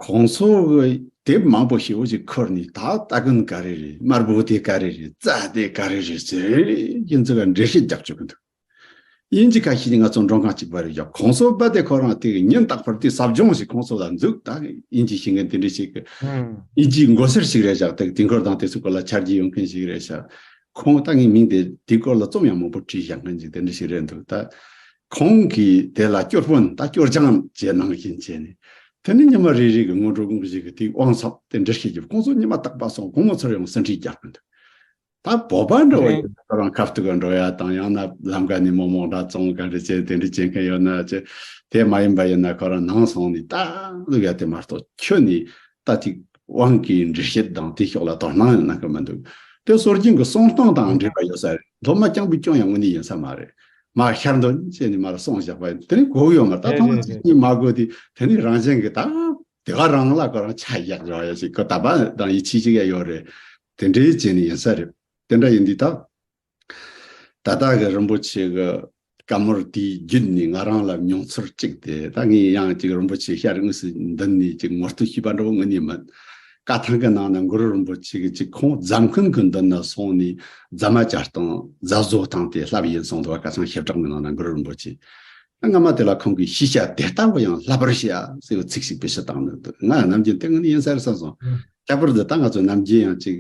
ཁོང་ཚོ་གི་དེབ་མང་པོ་ཞེ་པོ་ཅིག་ཁུར་ནས་ད་སྟ་གོན་ག་རེ་རེད། དམར་པོ་དེ་ག་རེ་རེད། རྩྭ་དེ་ག་རེ་རེད་ཟེར་ཡིན་ཚུལ་ག་འགྲེལ་བཤད་རྒྱག་བཅུག་གི་འདུག་དབྱིན་ཇི་ཁ་ཤས་ཀྱིས་ང་ཚོ་མགྲོན་ཁང་གཅིག་པ་རེད་བཞག་ཁོང་ཚོ་རྦད་དེ་ཁོ་རང་དེ་ཉིན་རྟག་པར་དེ་ཟབ་སྦྱོང་ཞིག་ཁོང་ཚོ་ལ་འཛུགས། ད་དབྱིན་ཇི་ཤེས་མཁན་དེ་འདྲ་ཞིག་གི་ཨུམ། དབྱིན་ཇིའི་མགོ་སེར་ཞིག་རེད་བཞག་དེ་དེང་སྐོར་དང་དེ་ཚོའི་སྐོར་ལ་ཆ་རྒྱུས་ཡོད་མཁན་ཞིག་རེད་བཞག་ཁོང་ད་ངའི་མིང་དེ་དེའི་སྐོར་ལ་རྩོམ་ཡང་མང་པོ་བྲིས་བཞག་མཁན་ཞིག་དེ་འདྲ་ཞིག་རེད་འདུག་ད་ཁོང་གིས་དེ་ལ་སྐྱོར་དཔོན་ད་སྐྱོར་སྦྱང་བྱས་གནང་བཞིན་བྱས་ནས་དེ་ནས་ཉི་མ་རེ་རེ་གི་སྔོན་འགྲོ་གུང་ཞིག་གི་དེའི་དབང་ཚད་དེ་འདྲ་ཞིག་གི་ཁོང་ཚོ་ཉི་མ་རྟག་པར་སོང་དགོང་མོ་ཚུར་ཡོང་ཟིན་བྲིས་རྒྱག་གི་འདུག་ད་བོད་པ་འདྲ་བོ་ཡིན་ན་ཁོ་རང་ཁ་ཐུག་ག་འགྲོ་ཡ་དང་ཡང་ན་ལམ་ཀ་ནས་མོག་མོག་འདྲ་བཙོང་ག་འདྲ་བྱས་དེ་འདྲ་བྱེད་མཁན་ཡོད་ན་ཅི། དེ་མ་ཡིན་པ་ཡིན་ན་ཁོ་རང་ནང་སོང་ནས་ད་ལུག་ཡ་དེ་མ་གཏོགས་ཁྱོད་ནས་ད་ཅིག་དབང་གིས་འགྲེལ་བཤད་དང་དེ་ཕྱོགས་ལ་དོ་སྣང་ཡང་གནང་གི་མི་འདུག་དེ་སྲོལ་རྒྱུན་གྱི་གསུང་སྟངས་དང་འབྲེལ་བ་ཡོད་ས་རེད། སློབ་མ་རྐྱང་པས་སྐྱོན་ཡང་དངོས་གནས་ཡིན་ས་མ་རེད། མ་ཤར་འདོན་བྱས་ནས་མར་གསུངས་བཞག་པ་ཡིན། དེ་ནས་གོ་གི་ཡོད་མ་རེད། ད་ཐེངས་མ་གཅིག་གཉིས་མ་གོ་དུས་དེ་ནས་རང་བཞིན་གྱིས་ད་དེ་ག་རང་ལ་ཁོ་རང་ཆ་བཞག་རོགས་ཡ་ཞིག་ཁོ་ད་པ་དང་ཡིད་ཆེས་ཅིག་ཡ་ཡོད་རེད། དེ་འདྲའི་བྱས་ནས་ཡིན་ས་རེད། དེ་འདྲ་ཡིན་དུས་ད་ད་ལྟ་གི་རིན་པོ་ཆེ་གི་བཀའ་མོལ་དེའི་བརྒྱུད་ནས་ང་རང་ལ་མྱོང་ཚོར་གཅིག་དེ། ད་ངས་ཡང་ཅིག་རིན་པོ་ཆེ་ཤར་དངོས་སུ་མདུན་ནས་ཅིག་ངོ་སྤྲོད་ཞུས་པ་འདྲ་བོ་དངོས་གནས་མིན། བཀའ་ཐང་གི་ནང་ན་གུ་རུ་རིན་པོ་ཆེ་གི་ཅིག་ཁོང་རྫ་མཁན་གི་མདུན་ན་སོང་ནས་རྫ་མ་བཅའ་སྟངས་རྫ་བཟོ་སྟངས་དེ་བསླབས་ཡིན་གསུངས་འདུག་བ། བཀའ་ཐང་ཞིབ་ཕྲ་གི་ནང་ན་གུ་རུ་རིན་པོ་ཆེ། སྔ་མ་དེ་ལ་ཁོང་གིས་ཤེས་བྱ་དེ་ལྟ་བུ་ཡང་བསླབ་པར་བྱ་ཟེར་བའི་ཚིག་ཞིག་བེད་སྤྱོད་བཏང་ནས་འདུག་ང་ནམ་རྒྱུན་དེ་དངོས་གནས་ཡིན་ས་རེད་བསམ་སོང་། ཁྱད་པར་དུ་ད་ང་ཚོ་ནམ་རྒྱུན་ཡང་ཅིག་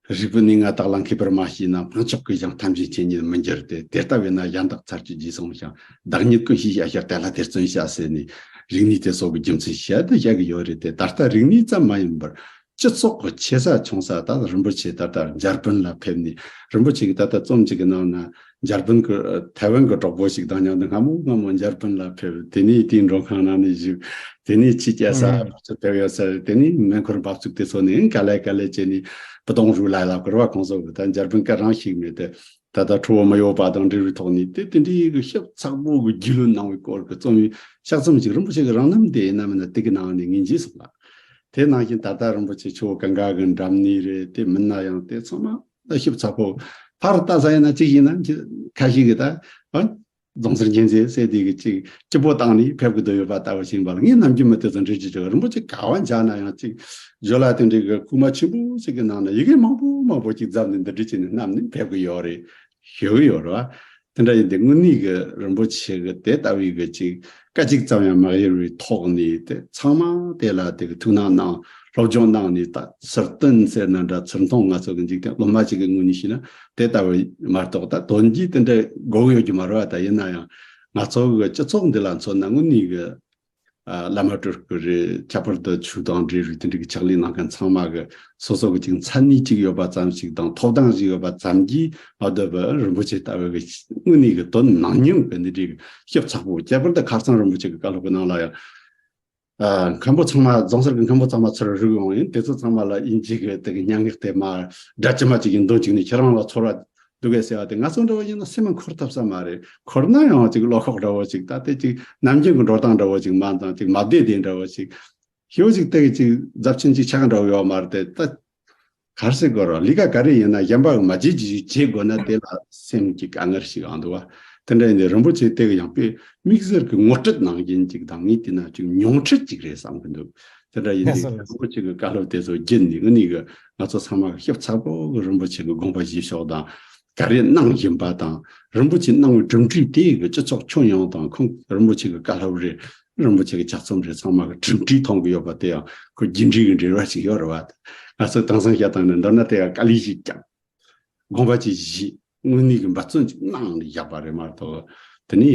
རིག་པའི་གནས་ལྔ་དག་ལ་མཁས་པར་མ་ཤེས་ན། འཕགས་མཆོག་གིས་ཀྱང་ཐམས་ཅད་མཁྱེན་ཉིད་མི་འགྱུར་ཏེ། དེ་ལྟ་བས་ན་གཞན་དག་ཚར་གཅོད་རྗེས་བཟུང་ཞིང་། བདག་ཉིད་ཀུན་ཤེས་ཤ་ཤར་དེ་ལ་དེར་བརྩོན་བྱ་ཟེར་ནས་རིག་གནས་དེ་སོགས་ཀྱི་རྒྱུ་མཚན་བཤད་དུ་བཤད་ཀྱི་ཡོད་རེད་དེ། ད་ལྟ་རིག་གནས་ཙམ་མ་ཡིན་པར་སྤྱི་ཚོགས་ཀྱི་ཆེ་ས་ཆུང་ས། ད་རིན་པོ་ཆེ་ད་ལྟ་འཇར་པན་ལ་ཕེབས་ནས། རིན་པོ་ཆེ་གིས་ད་ལྟ་རྩོམ་གཅིག་གི་ནང་ན་འཇར་པན་གྱི་ཐའེ་ཝན་གྱི་གྲོགས་པོ་ཞིག་དང་མཉམ་དུ་སྔ་མོ་སྔ་མོ་འཇར་པན་ལ་ཕེབས། དེ་ནས་དེའི་མགྲོན་ཁང་ནང་ནས་བཞུགས། དེ་ནས་ཕྱི་རྒྱལ་ས་ཨུམ། ཕར་ཚུར་ཕེབས་ཡོད་ས་རེད། དེ་ནས་མེ་འཁོར་འབབ་ཚུགས་དེ་ཚོ་ནས་ག་ལེ་ག་ལེ་བྱས་ནས་བུ་དོང་རུ་ལ་ལབ་དགོས་རེད་བ། ཁོང་ཚོ་གི་ད་འཇར་པན་སྐད་རང་ཤེས་མེད་དེ། ད་ལྟ་ཁྲོ་བོ་མི་གཡོ་བ་དང་འབྲེལ་བའི་ཐོག་ནས་དེ་དེ་འདྲའི་གི་ཞིབ་ཚགས་པོ་གི་རྒྱུས་ལོན་གནང་བའི་སྐོར་གི་རྩོམ་ཡིག་ཕྱག་རྩོམ་ཞིག་རིན་པོ་ཆེ་གི་རང་རྣམ་དེ་ཡིན་ན་མིན་ན་དེ་གི་ནང་ནས་ངས་མཇལ་སོང་ལ། དེ་ནང་བཞིན་ད་ལྟ་རིན་པོ་ཆེ་ཆུ་བོ་གངྒཱ་གི་འགྲམ་ནས་རེད། དེ་མིན་ན་ཡང་དེ་ཚང་མ་ཞིབ་ཚགས་པོ། ཕར་ལྟ་ས་ཡིན་ན་གཅིག་ཡིན་ན་ཁ་ཤས་ཀྱིས་ད་ཨ་རྫོང་སར་མཁྱེན་བརྩེ་ཟེར་དེ་གི་གཅིག་སྐྱིད་པོ་བཏང་ནས་ཕེབས་ཀྱི་འདུག་ཡོད་པ་ལྟ་བུ་ཞིག་ཡིན་པ་ལ། ངས་ནམ་རྒྱུན་མི་དེ་ཚོ་འདྲི་རྒྱུ་ཅིག་རིན་པོ་ཆེ་ག་བ་མཇལ་ན་ཡང་གཅིག་ཇོ་ལ་དེ་འདྲའི་གི་ཁུག་མ་ཆེན་པོ་ཞིག་གི་ནང་ན་ཡི་གེ་མང་པོ་མང་པོ་ཅིག་བརྫབས་ནས་འདི་འདྲ་བྱས་ནས་བསྣམས་ནས་ཕེབས་ཀྱི་ཡོད་རེད། ཞུ་གི་ཡོད་རེད་བ། དེ་འདྲ་ཡིན་དུས་དངོས་གནས་ཀྱི་རིན་པོ་ཆེ་གི་དེ་ལྟ་བུའི་གི་ཅིག་སྐད་ཅིག་ཙམ་ཡང་མ་གཡེལ་བའི་ཐོག་ནས་དེ་ཚང་མ་དེ་ལ་དེ་གི་ཐུགས་སྣང་གནང་། སློབ་སྦྱོང་གནང་ནས། ད་ཚུར་བསྟུན་ཟེར་ན་འདྲ། ཚུར་མཐོང་། ང་ཚོ་གི་འཇིག་རྟེན་སློབ་མ་ཅིག་གི་ངོས་ནས་བཤད་ན་དེ་ལྟ་བུ་མ་གཏོགས་ད་དོན་གྱིས་དེ་འདྲ་དགོས་ཀྱི་ཡོད་རྒྱུ་མ་རེད་བ། ད་ཡིན་ན་ཡང་ང་ཚོ་གི་སྤྱི་ཚོགས་འདི་ལ་མཚོན་ན་དངོས་གནས་གི་ཨ། བླ་མ་སྤྲུལ་སྐུ་རེད། ཁྱད་པར་དུ་ཆོས་དང་འབྲེལ་བའི་དེ་འདྲ་གི་ཕྱག་ལས་གནང་མཁན་ཚང་མ་གི་སོ་སོ་གི་ཅིག་མཚན་གནས་ཅིག་ཡོད་པ་ཙམ་ཞིག་དང་ཐོབ་ཐང་ཞིག་ཡོད་པ་ཙམ་གྱིས་མ་དོ་བར་རིན་པོ་ཆེ་ལྟ་བུ་གི་དངོས་གནས་ཀྱི་དོན་ནང་སྙིང་གི་འདི་འདྲའི་ཞིབ་ཚགས་པོ། ཁྱད་པར་དུ་ཁ་སང་རིན་པོ་ཆེ་གི་བཀའ་སློབ་གི་ནང་ལ་ཡང་། ཨ། མཁན་པོ་ཚང་མ། རྫོང་སར་གི་མཁན་པོ་ཚང་མ་ཚུར་རུག་ཡོང་ཡིན། དེ་ཚོ་ཚང་མ་ལ་དབྱིན་ཇི་གི་དེ་གི་སྙན་ངག་དེ་མ་སྒྲ་ཇི་མ་ཅིག་གི་འདོན་བཅུག་ནས་ཁྱེད་རང་ལ་ཚོར་བ་འདུག་གས་ཟེར་བ་དེ་ང་ཚོ་འདྲ་བོ་ཡིན་ན་སེམས་འཁོར་ཐུབ་ས་མ་རེད། འཁོར་ན་ཡང་ཅིག་བློ་ཁོག་འདྲ་བོ་ཅིག་ད་དེ་ཅིག་ནམ་རྒྱུན་གྱི་འགྲོ་སྟངས་འདྲ་བོ་ཅིག་མ་འདང་། ཅིག་མ་བདེ་བདེ་འདྲ་བོ་ཅིག་ཞེ་པོ་ཅིག་དེ་གི་ཅིག་རྫབ་ཆེན་ཅིག་ཆགས་འདྲ་བོ་ཡོད་མ་རེད་དེ། ད་ག་རེ་ཟེར་དགོས་རེད། ལས་ཀ་ག་རེ་ཡིན་ན་གཞན་པ་གི་མ་བྱེད་ཅིག་བྱེད་དགོས་ན་དེ་ལ་སེམས་ཀྱི་དཀའ་ངལ་ཞིག་ཨང་འདུག་བ། དེ་འདྲ་ཡིན་དུས་རིན་པོ་ཆེ་དེ་གི་ཡང་དཔེ་དམིགས་བསལ་གྱི་ངོ་སྤྲོད་ནང་བཞིན་ཅིག་དང་། ངས་བལྟས་ན་ཅིག་མྱོང་འཕྲད་ཅིག་རེད་བསམ་གྱི་འདུག་དེ་འདྲ་ཡིན་དུས་རིན་པོ་ཆེ་གི་བཀའ་སློབ་དེ་ཚོ་བརྒྱུད་ནས་དངོས་གནས་གི་ང་ཚོ་ཚང་མ་གི་ཞིབ་ཚགས་པོ་གི་རིན་པོ་ཆེ་གི་དགོངས་པ་བཞེས་ཕྱོགས་དང་། ག་རེ་གནང་བཞིན་པ་དང་། རིན་པོ་ཆེ་གནང་བའི་གྲུབ་འབྲས་དེ་གི་སྤྱི་ཚོགས་ཁྱོན་ཡོངས་དང་ཁོང་རིན་པོ་ཆེ་གི་བཀའ་སློབ་རེད། རིན་པོ་ཆེ་གི་ཕྱག་རྩོམ་རེད། ཚང་མ་གི་གྲུབ་འབྲས་མཐོང་གི་ཡོད་པ་དེ་ཡང་ཁོ་རྒྱུ་འབྲས་ཀྱི་འབྲེལ་བ་ཞིག་ཡོད་རེད་བ། ང་ཚོ་དེང་སང་བཤད་སྟངས་ནི་མདོར་ན་དེ་ཡང་དཀའ་ལས་ཤིག་བརྒྱབ། དགོངས་པ་ཅིག་བཞེས། དངོས་གནས་ཀྱི་འབད་བརྩོན་ཅིག་གནང་ནས་བཞག་པ་རེད་མ་གཏོགས། དེ་ནི་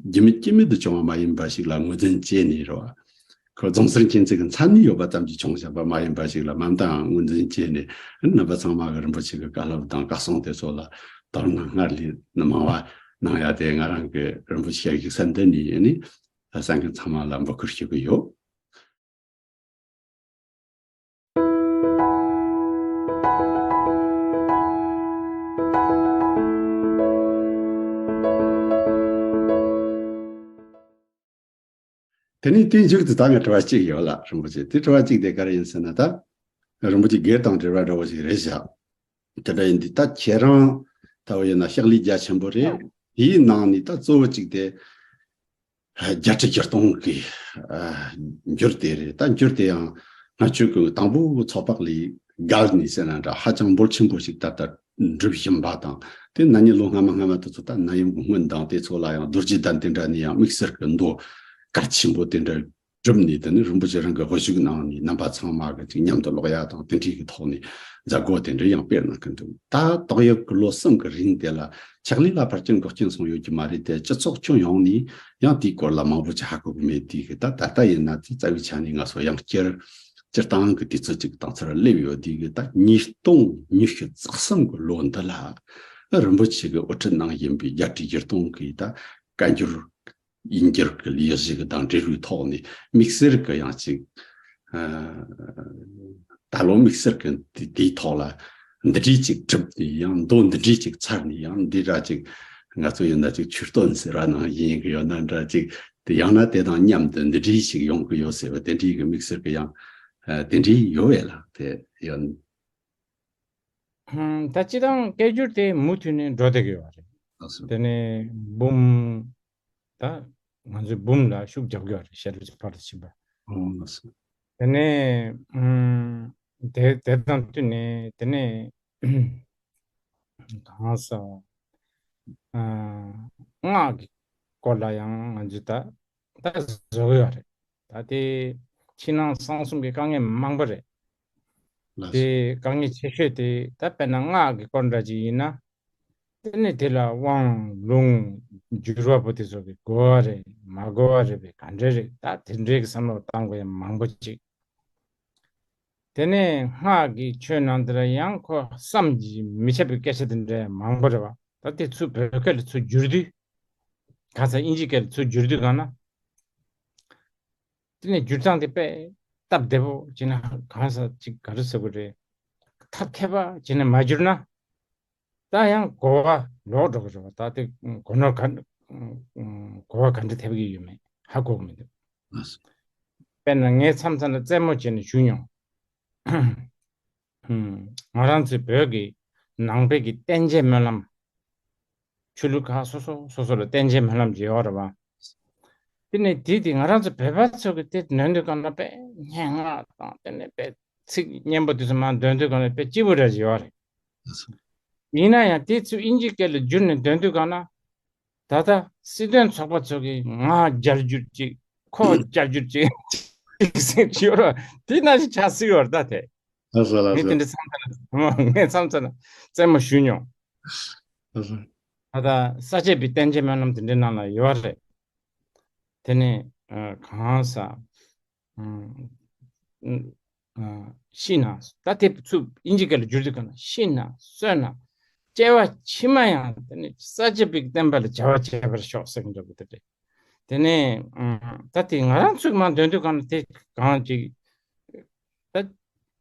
རྒྱུ་མེད་རྐྱེན་མེད་དུ་བྱུང་བ་མ་ཡིན་པ་ཞིག་ལ་ངོས་འཛིན་བྱས་ནས་རེད་བ། ཁོ་རྫོང་སར་མཁྱེན་བརྩེ་གི་མཚན་གནས་ཡོད་པ་ཙམ་གྱིས་བྱུང་བཞག་པ་མ་ཡིན་པ་ཞིག་ལ་མ་མཐའ་ངོས་འཛིན་བྱས་ནས། རྣམ་པ་ཚང་མ་གི་རིན་པོ་ཆེ་གི་བཀའ་སློབ་དང་བཀའ་གསུང་དེ་ཚོ་ལ་དོ་སྣང་སྔར་ལས་མང་བ་གནང་ཡ་དེ་ང་རང་གི་རིན་པོ་ཆེ་ཞལ་བཞུགས་ས་འདི་ནས་ནི་གསན་མཁན་ཚང་མ་ལ་འབོད་སྐུལ་ཞུ་གི་ཡོད། དེ་ནས་དེའི་མཇུག་ཏུ་ད་ང་དྲི་བ་གཅིག་ཡོད་ལ། རིན་པོ་ཆེ། དེ་དྲི་བ་གཅིག་དེ་ག་རེ་ཡིན་ཟེར་ན། ད་རིན་པོ་ཆེ་སྒེར་དང་འབྲེལ་བ་འདྲ་བོ་ཞིག་རེད་བཞག་དེ་འདྲ་ཡིན་དུས་ད་ཁྱེད་རང་ལྟ་བུ་ཡིན་ན་ཕྱག་ལས་རྒྱ་ཆེན་པོ་རེད། དེའི་ནང་ནས་ད་གཙོ་བོ་གཅིག་དེ་རྒྱལ་སྲིད་བསྒྱུར་གཏོང་གི་འགྱུར་དེ་རེད། ད་འགྱུར་དེ་ཡང་སྔ་ཆོས་ཀྱི་དང་པོ་ཚོགས་པ་ལས་བརྒལ་ནས་ཟེར་ན་འདྲ། ཧ་ཅང་འབོར་ཆེན་པོ་ཞིག་ད་ལྟ་འགྲུབ་བཞིན་པ་དང་། དེ་ན་ནིང་ལོ་སྔ་མ་སྔ་མ་དེ་ཚོ་ད་ནད་ཡམས་ཀྱི་སྔོན་དང་དེ་ཚོ་ལ་ཡང་རྡོ་རྗེ་གདན་དེ་འདྲ་ནས་ཡང་དམིགས་བསལ་གྱི་མདོ་གལ་ཆེན་པོ་དེ་འདྲ་གྲུབ་ནས། དེ་ནི་རིན་པོ་ཆེ་རང་གི་དབུ་བཞུགས་གནང་ནས་རྣམ་པ་ཚང་མ་གི་ཅིག་མཉམ་དུ་ཀློག་ཡ་དང་དེ་འདྲའི་གི་ཐོག་ནས་མཛད་སྒོ་དེ་འདྲ་ཡང་སྤེལ་གནང་གི་འདུག་ད་ཏོག་དབྱིབས་ཀྱི་ལོ་གསུམ་གི་རིང་དེ་ལ་ཕྱག་ལས་ལ་ཕར་རྐྱེན་འགོག་རྐྱེན་སོང་ཡོད་ཀྱི་མ་རེད་དེ། སྤྱི་ཚོགས་ཁྱོན་ཡོངས་ནས་ཡང་དེའི་སྐོར་ལ་མང་པོ་ཅིག་ཧ་གོ་གི་མེད་དུས་གི། ད་ད་ལྟ་ཡིན་ན་དེ་རྩ་བའི་ཆ་ནས་ང་ཚོ་ཡང་བསྐྱར་སྤྱིར་བཏང་གི་དུས་ཚོད་ཅིག་བཏང་ཚར་སླེབས་ཡོད་དུས་གི། ད་ཉིས་སྟོང་ཉི་ཤུ་རྩ་གསུམ་གི་ལོ་འདི་ལ་རིན་པོ་ཆེ་གི་དབུ་ཁྲིད་གནང་བཞིན་པའི་རྒྱལ་སྲིད་བསྒྱུར་གཏོང་གི་ད་བཀའ་འགྱུར་ཡིན་གྱི་རིགས་ཀྱི་ལས་གཞི་གི་དང་འབྲེལ་བའི་ཐོག་ནས་དམིགས་བསལ་གྱི་ཡང་ཅིག་ཨ། ད་ལོ་དམིགས་བསལ་གྱི་དེ་དེའི་ཐོག་ལ་འདི་འདྲའི་ཅིག་གྲུབ་ནས། ཡང་མདོ་འདི་འདྲའི་ཅིག་ཚར་ནས། ཡང་འདི་འདྲ་ཅིག་ང་ཚོ་ཡིན་ན་ཅིག་ཆོས་སྟོན་ཟེར་བ་ནང་བཞིན་གྱི་ཡོད་ན་འདྲ། ཅིག་དེ་ཡང་ན་དེ་དང་མཉམ་དུ་འདི་འདྲའི་ཞིག་ཡོང་གི་ཡོད་ཟེར་བ་དེ་འདྲའི་གི་དམིགས་བསལ་གྱི་ཡང་ཨ། དེ་འདྲའི་ཡོད་པས་ལ། དེ་ཡང་། ཧུམ། ད་སྤྱིར་བཏང་སྐད་སྒྱུར་དེ་མུ་མཐུད་ནས་འགྲོ་བསྡད་ཀྱི་ཡོད་རེད། ལགས་སོ། དེ་ནས་འབུམ། ད་ང་ཚོའི་འབུམ་ལ་ཤུགས་རྒྱབ་ཀྱི་ཡོད་རེད། ཞལ་ལུས་ཕར་དུ་ཕྱིན་པ། ཨོ་ལགས་སོ། དེ་ནས་ཨུམ། དེ་དེ་དང་བསྟུན་ནས་དེ་ནས་གང་ཟག་ཨ། སྔགས་ཀྱི་སྐོར་ལ་ཡང་ང་ཚོས་ད་ད་བཟོ་གི་ཡོད་རེད། ད་དེ་ཕྱི་ནང་གསང་གསུམ་གྱི་དཀའ་ངལ་མང་པོ་རེད། ལགས་སོ། དེ་དཀའ་ངལ་ཆེ་ཤོས་དེ་ད་དཔེར་ན་སྔགས་ཀྱི་སྐོར་འདྲ་ཅིག་ཡིན་ན། དེ་ནས་དེ་ལ་དབང་ལུང་བསྒྱུར་བ་པོ་དེ་ཚོ་གི་དགོས་པ་རེད་མ་དགོས་པ་རེད་པས། ག་འདྲ་རེད། ད་དེ་འདྲའི་གི་བསམ་བློ་བཏང་དགོས་ཡ་མང་པོ་ཅིག་དེ་ནས་སྔགས་ཀྱི་ཆོས་ནང་དེ་ལ་ཡང་ཁོ་བསམ་གྱིས་མི་ཁྱབ་པའི་སྐད་ཆ་དེ་འདྲ་མང་པོ་རེད་བ། ད་དེ་ཚུར་བོད་སྐད་ལ་ཚུར་བསྒྱུར་དུས། ག་ས་དབྱིན་ཇི་སྐད་ལ་ཚུར་བསྒྱུར་དུས་གང་ན། དེ་ནས་བསྒྱུར་སྟངས་དེ་དཔེ་སྟབས་བདེ་པོ་བྱས་ན་གང་ས་ཅིག་ག་རེ་ཟེར་དགོས་རེད། ཐབས་མཁས་པ་བྱས་ནས་མ་བསྒྱུར་ན། ད་ཡང་གོ་བ་ལོག་འགྲོ་གི་རེད་བ། ད་དེ་གོ་ནོར་ག་གོ་བ་ག་འདྲ་ཐེབས་ཀྱི་ཡོད་མེད་ཧ་གོ་གི་མི་འདུག་དཔེར་ན་ངས་མཚམས་མཚམས་ལ་རྩེད་མོ་བྱས་ནས་ཞུས་མྱོང་། ང་རང་ཚོའི་བོད་ཀྱི་ནང་པའི་གི་བསྟན་བྱའི་སྨོན་ལམ། ཆོས་ལུགས་ཁག་སོ་སོ་སོ་སོ་ལ་བསྟན་བྱའི་སྨོན་ལམ་ཅིག་ཡོད་རེད་བ། དེ་ནས་དེ་དེ་ང་རང་ཚོ་བོད་པ་ཚོ་གི་དེ་འདོན་དུས་གང་ལ་དཔེ་སྙན་ངག་དང་དེ་ནས་དཔེ་ཚིག་སྙན་པོ་དེ་ཚོ་མར་འདོན་དུས་གང་ལ་དཔེ་སྐྱིད་པོ་འདྲ་ཅིག་ཡོད་རེད། ཡིན་ན་ཡང་དེ་ཚོ་དབྱིན་ཇིའི་སྐད་ལ་བསྒྱུར་ནས་འདོན་དུས་གང་ན། ད་ལྟ་སྲིད་དོན་ཚོགས་པ་ཚོ་གིས་ང་རྒྱལ་རྒྱུར་ཅིག་ཁོ་རྒྱལ་རྒྱུར་ཅིག་ཟེར་ཡོད་ར། དེ་ནང་བཞིན་ཆགས་སྲིད་ཡོད་རེད་ད་དེ། ལགས་སོ་ལགས་ངས་དེ་སོ། འདྲ་བསམ་ཚར་ན་ངས་བསམ་ཚར་ན་རྩེད་མོ་ཞུས་མྱོང་། ལགས་སོ། ད་ལྟ་ས་བཅད་པའི་བསྟན་བྱའི་སྨོན་ལམ་དེ་འདྲའི་ནང་ལ་ཡོད་རེད། དེ་ནས་ཨ། གང་ཟག་ཨ། ཤི་ན། ད་དེ་ཚུར་དབྱིན་ཇི་སྐད་ལ་བསྒྱུར་དུས་གང་ན་ཤི་ན་གསོན་ན། སྐྱེ་བ་ཕྱི་མ་ཡང་དེ་ནི་ས་བཅད་པའི་བསྟན་པ་ལ་བྱ་བ་བྱེད་པར་ཤོག་ཟེར་གྱི་འདུག་གི་དེ་རེད། དེ་ནས་ཨ། ད་དེ་ང་རང་ཚོས་མར་འདོན་དུས་གང་ན་དེ་གང་ཅིག་ད་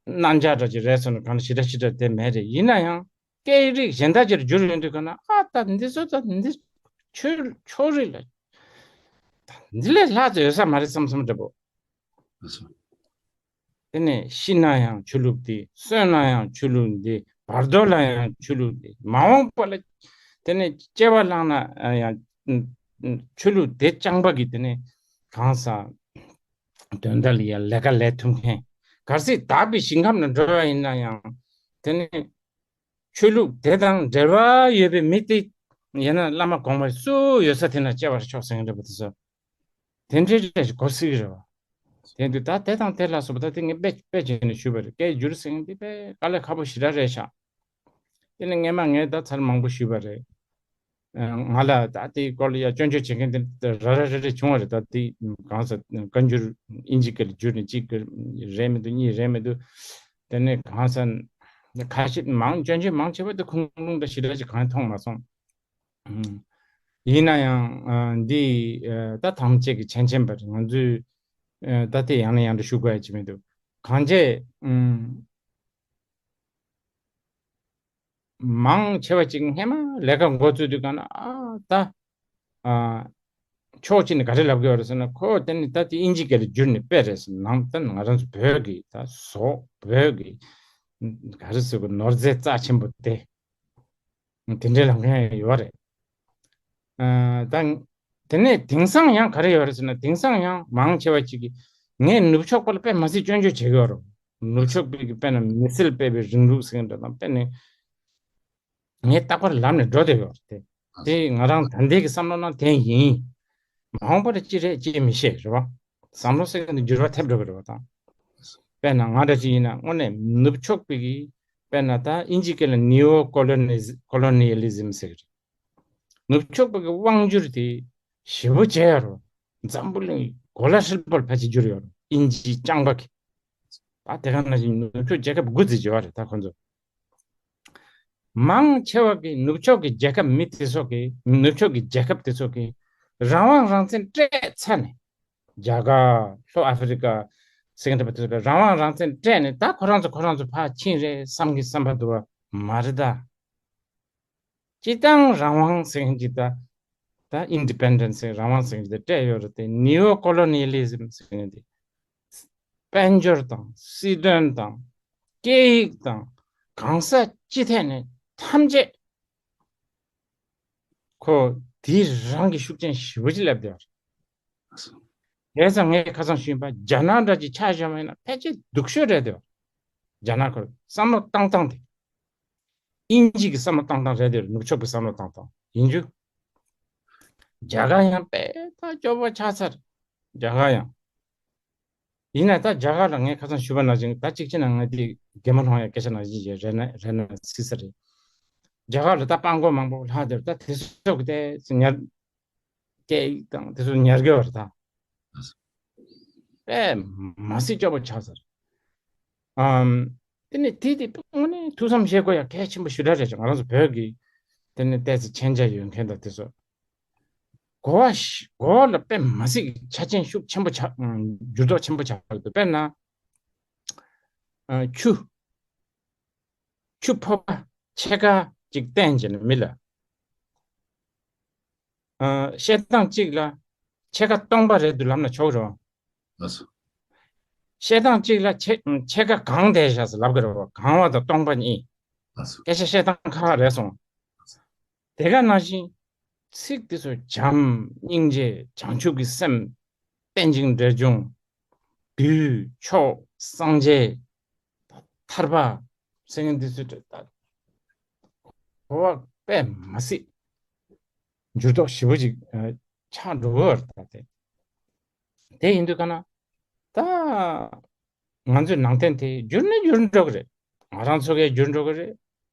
རྣམ་གཞག་འདྲ་ཅིག་རེད་སོང་ན་གང་ན་ཞེ་དྲག་ཞེ་དྲག་དེ་མེད་རེད། ཡིན་ན་ཡང་སྐད་རིགས་གཞན་དག་ཅིག་ལ་བསྒྱུར་ཡོང་དུས་གང་ན་ཨ་ད་འདི་ཚོ་ད་འདི་ཆོས་ཕྱོགས་རིས་ལ་ད་འདི་ལས་ལྷག་ཙམ་ཡོད་ས་མ་རེད་བསམ་བསམ་འདྲ་པོ། ལགས་སོ། དེ་ནས་ཤི་ན་ཡང་ཆོས་ལུགས་འདི། གསོན་ན་ཡང་ཆོས་ལུགས་འདི། བར་དོ་ལ་ཡང་ཆོས་ལུགས་འདི། མ་འོངས་པ་ལ་དེ་ནས་སྐྱེ་བ་བླངས་ན་ཡང་ཆོས་ལུགས་དེ་རྐྱང་པ་གི་དེ་ནས་གང་ཟག་དོན་དག་ལ་ཡང་ལས་ཀ་ལས་ཐུབ་མཁན། གལ་སྲིད་དག་པའི་ཞིང་ཁམས་ལ་འགྲོ་བ་ཡིན་ན་ཡང་དེ་ནས་ཆོས་ལུགས་དེ་དང་འབྲེལ་བ་ཡོད་པའི་མི་དེ་ཡང་ན་བླ་མ་གོང་མ་སུ་ཡོད་ས་དེ་ན་སྐྱེ་བར་ཤོག་ཟེར་མཁན་འདྲ་པོ་དེ་ཚོ། དེ་འདྲའི་རེ་ཞིག་གོ་སྲིད་ཀྱི་རེད་བ། དེ་དུས་ད་དེ་དང་དེ་ལ་སོགས་པ་ད་དེ་ངས་དཔེ་དཔེ་བྱས་ནས་ཞུས་པ་རེད། སྐད་བསྒྱུར་ཟེར་མཁན་འདི་དཔེ་དཀའ་ལས་ཁག་པོ་ཞེ་དྲག་རེད་ཤག་དེ་ནི་སྔས་མ་ངས་ད་ཚར་མང་པོ་ཞུས་པ་རེད། ང་ལ་ད་དེའི་སྐོར་ལ་ཡ་སྐྱོན་བརྗོད་བྱེད་མཁན་དེ་ར་ར་རེ་རེ་བྱུང་བ་རེད། ད་དེ་གང་ཟག་བཀའ་འགྱུར་དབྱིན་ཇི་སྐད་ལ་བསྒྱུར་ནས་གཅིག་རེད་མི་འདུག་གཉིས་རེད་མི་འདུག་དེ་ནས་གང་ཟག་ཁ་ཤས་མང་སྐྱོན་བརྗོད་མང་ཆེ་བ་དེ་ཁུངས་ལུང་དང་ཞེ་དྲག་ཅིག་གང་ཡང་མཐོང་མ་སོང་། ཡིན་ན་ཡང་འདི་ད་ཐམས་ཅད་ཀྱི་མཁྱེན་མཁྱེན་པ་རེད། ང་ཚོས་ད་དེ་ཡང་ནས་ཡང་དུ་ཞུ་དགོས་ཡ་ཅིག་མི་འདུག་གང་བྱས་མང་ཆེ་བ་ཅིག་སྔས་མ་ལས་ཀ་འགོ་བཙུགས་དུས་གང་ན་ཨ་ད་ཕྱོགས་གཅིག་ནས་ག་རེ་ལབ་དགོས་རེད་ཟེར་ན། ཁོ་དེ་ནི་ད་དེ་དབྱིན་ཇི་སྐད་ལ་བསྒྱུར་ནས་དཔེ་རེད་ཟེར། ནང་ད་ང་རང་ཚོ་བོད་ཀྱི་ད་བཟོ་བོད་ཀྱི་ ག་རེ་ཟེར་དགོས། ནོར་རྫས་རྩ་ཆེན་པོ་དེ། དེ་འདྲའི་ལབ་མཁན་ཡོད་རེད། ཨ། ད་དེ་ནས་དེང་སང་ཡང་ག་རེ་ཡོད་རེད་ཟེར་ན། དེང་སང་ཡང་མང་ཆེ་བ་ཅིག་གིས་ངས་ནུབ་ཕྱོགས་པ་ལ་དཔེ་མ་སྲིད་སྐྱོན་བརྗོད་བྱེད་ཀྱི་ཡོད་རེད། ནུབ་ཕྱོགས་པའི་གི་དཔེར་ན་མི་སེར་སྤེལ་བའི་རིང་ལུགས་ཟེར་མཁན་འདྲ་དང་། དཔེར་ན་ངས་རྟག་པར་ལབ་ནས་འགྲོ་བསྡད་ཡོད་རེད་དེ། དེ་ང་རང་ད་ལྟའི་གི་བསམ་བློ་ནང་དེ་ཡིན། མ་འོངས་པར་ཅི་རེད་ཅི་མི་ཤེས་རེད་བ། བསམ་བློ་ཟེར་མཁན་དེ་འགྱུར་བ་ཐེབས་འགྲོ་གི་རེད་བ་དང་། དཔེར་ན་ང་འདྲ་ཅིག་ཡིན་ན་དངོས་གནས་ནུབ་ཕྱོགས་པའི་གི། དཔེར་ན་ད་དབྱིན་ཇི་སྐད་ལ་ནིའོ་ཀོ་ལོ་ནི་ཀོ་ལོ་ནི་ཡ་ལི་ཛིམ་ཟེར་གི་རེད། ནུབ་ཕྱོགས་པའི་གི་དབང་སྒྱུར་དེ་ཞེ་པོ་བྱས་ཡོད་རེད། འཛམ་བུ་གླིང་གོ་ལ་ཧྲིལ་པོར་ཕལ་ཆེར་གྱུར་ཡོད་རེད། དབྱིན་ཇི་རྐྱང་པ་གི། ད་དེ་ག་ནང་བཞིན་ནུབ་ཕྱོགས་རྒྱལ་ཁབ་དགུ་ཙམ་བྱས་པ་རེད་ད་ཁོ་ཚོ། མང་ཆེ་བ་གི་ནུབ་ཕྱོགས་ཀྱི་རྒྱལ་ཁབ་མི་དེ་ཚོ་གི། ནུབ་ཕྱོགས་ཀྱི་རྒྱལ་ཁབ་དེ་ཚོ་གི་རང་དབང་རང་བཙན་སྤྲད་ཚར་ནས། རྒྱ་གར། ལྷོ་ཨ་ཧྥེ་རི་ཀ་ཟེར་མཁན་འདྲ་པོ་དེ་ཚོ་གི་རང་དབང་རང་བཙན་སྤྲད་ནས། ད་ཁོ་རང་ཚོ་ཁོ་རང་ཚོ་ཕར་ཕྱིན་རེད་བསམ་གི་བསམ་པ་འདུག་བ། མ་རེད་ད། སྤྱིར་བཏང་རང་དབང་ཟེར་མཁན་ཅིག་ད། ད་ཨིན་ཌི་པེན་ཌེན་སི་ཟེར། རང་དབང་ཟེར་མཁན་ཅིག་ད་སྤྲད་ཡོད་རེད་དེ། ནིའོ་ཀོ་ལོ་ནི་ཡ་ལི་ཛིམ་ཟེར་མཁན་དེ། དཔལ་འབྱོར་དང་སྲིད་དོན་དང་སྐད་ཡིག་དང་གང་ས་ཅི་ཐད་ནས་ཐམས་ཅད་ཁོ་དེ་རང་གི་ཤུགས་རྐྱེན་ཞེ་པོ་ཅིག་སླེབས་བསྡད་ཡོད་རེད། བྱས་ཙང་ངས་ཁ་སང་ཞུས་པ། རྒྱ་ནག་འདྲ་ཅིག་ཆ་བཞག་པ་ཡིན་ན་ཕལ་ཆེར་སྡུག་ཤོས་རེད་འདུག་རྒྱ་ནག་ཁོ་བསམ་བློ་བཏང་སྟངས་དེ། དབྱིན་ཇི་གི་བསམ་བློ་བཏང་སྟངས་རེད་དེ། ནུབ་ཕྱོགས་པའི་བསམ་བློ་བཏང་སྟངས་ཡིན་རྒྱུ། རྒྱ་གར་ཡང་དཔེ་ད་སྐྱོ་པོ་ཆགས་ཚར། རྒྱ་གར་ཡང་། ཡིན་ན་ད་རྒྱ་གར་ལ་ངས་ཁ་སང་ཞུས་པ་ནང་བཞིན། ད་གཅིག་བྱས་ན་ང་དེ་རྒན་མོ་ལྷོང་ཡ་སྐད་ཆ་ནང་བཞིན་ཞིག་རེད་ན་རེད་ན་སྲིད་ས་རེད། རྒྱ་གར་ལ་ད་དཔའ་རྒོད་མང་པོ་ལྷག་དེར། ད་དེ་ཚོ་གི་དེ་ཚོ་ཉར། སྐད་ཡིག་དང་དེ་ཚོ་ཉར་དགོས་པ་རེད་ད། དཔེ་མ་སྲིད་སྐྱོ་པོ་ཆགས་ཚར། ཨམ། དེ་ནས་དེ་དེ་དངོས་གནས་ཐུགས་བསམ་བཞེས་དགོས་ཡ་གལ་ཆེན་པོ་ཞེ་དྲག་རེད་ཅེས། ང་རང་ཚོ་བོད་ཀྱི་དེ་ནས་ཏོག་ཙམ་མཁྱེན་རྒྱ་ཡོད་མཁན་དང་དེ་ཚོ། གོ་བ་ཞིག་གོ་བ་ལ་དཔེ་མ་སྲིད་ཆ་རྐྱེན་ཤུགས་ཆེན་པོ་ཆགས། ཨམ། འགྱུར་ལྡོག་ཆེན་པོ་ཆགས་ཡོད་འདུག་དཔེར་ན། ཨ། ཆུ། ཆུ་ཕོར་པ་ཕྱེད་ཀ་ཅིག་བསྟན་བྱས་ནས་མི་ལ། ཨ། བཤད་སྟངས་གཅིག་ལ་ཕྱེད་ཀ་སྟོང་པ་རེད་འདུག་ལབ་ན་ཆོག་རེད་བ། ལགས་སོ། བཤད་སྟངས་གཅིག་ལ་ཕྱེད་ཕྱེད་ཀ་གང་བསྡད་བཞག་ཟེར་ལབ་དགོས་རེད་བ། གང་བ་དང་སྟོང་པ་གཉིས། ལགས་སོ། སྐད་ཆ་བཤད་སྟངས་ཁག་ཁག་རེད་སོང་། དེ་ག་ནང་བཞིན་ཚིག་དེ་ཚོ་བྱམས་སྙིང་རྗེ་བྱང་ཆུབ་ཀྱི་སེམས། རྟེན་ཅིང་འབྲེལ་འབྱུང་། བདུད་ཕྱོགས་སངས་རྒྱས། ཐར་པ་ཟེར་མཁན་འདི་ཚོའི་གྲས་ད་གོ་བ་དཔེ་མ་སྲིད་འགྱུར་ལྡོག་ཞེ་པོ་ཅིག་ཨ། ཆགས་འགྲོ་གི་ཡོད་རེད་ད། དེ་དེ་ཡིན་དུས་ག་ན་ད་ང་ཚོའི་ནང་བསྟན་དེ་འགྱུར་ནས་འགྱུར་འགྲོ་གི་རེད། ང་རང་ཚོ་གས་འགྱུར་འགྲོ་གི་རེད།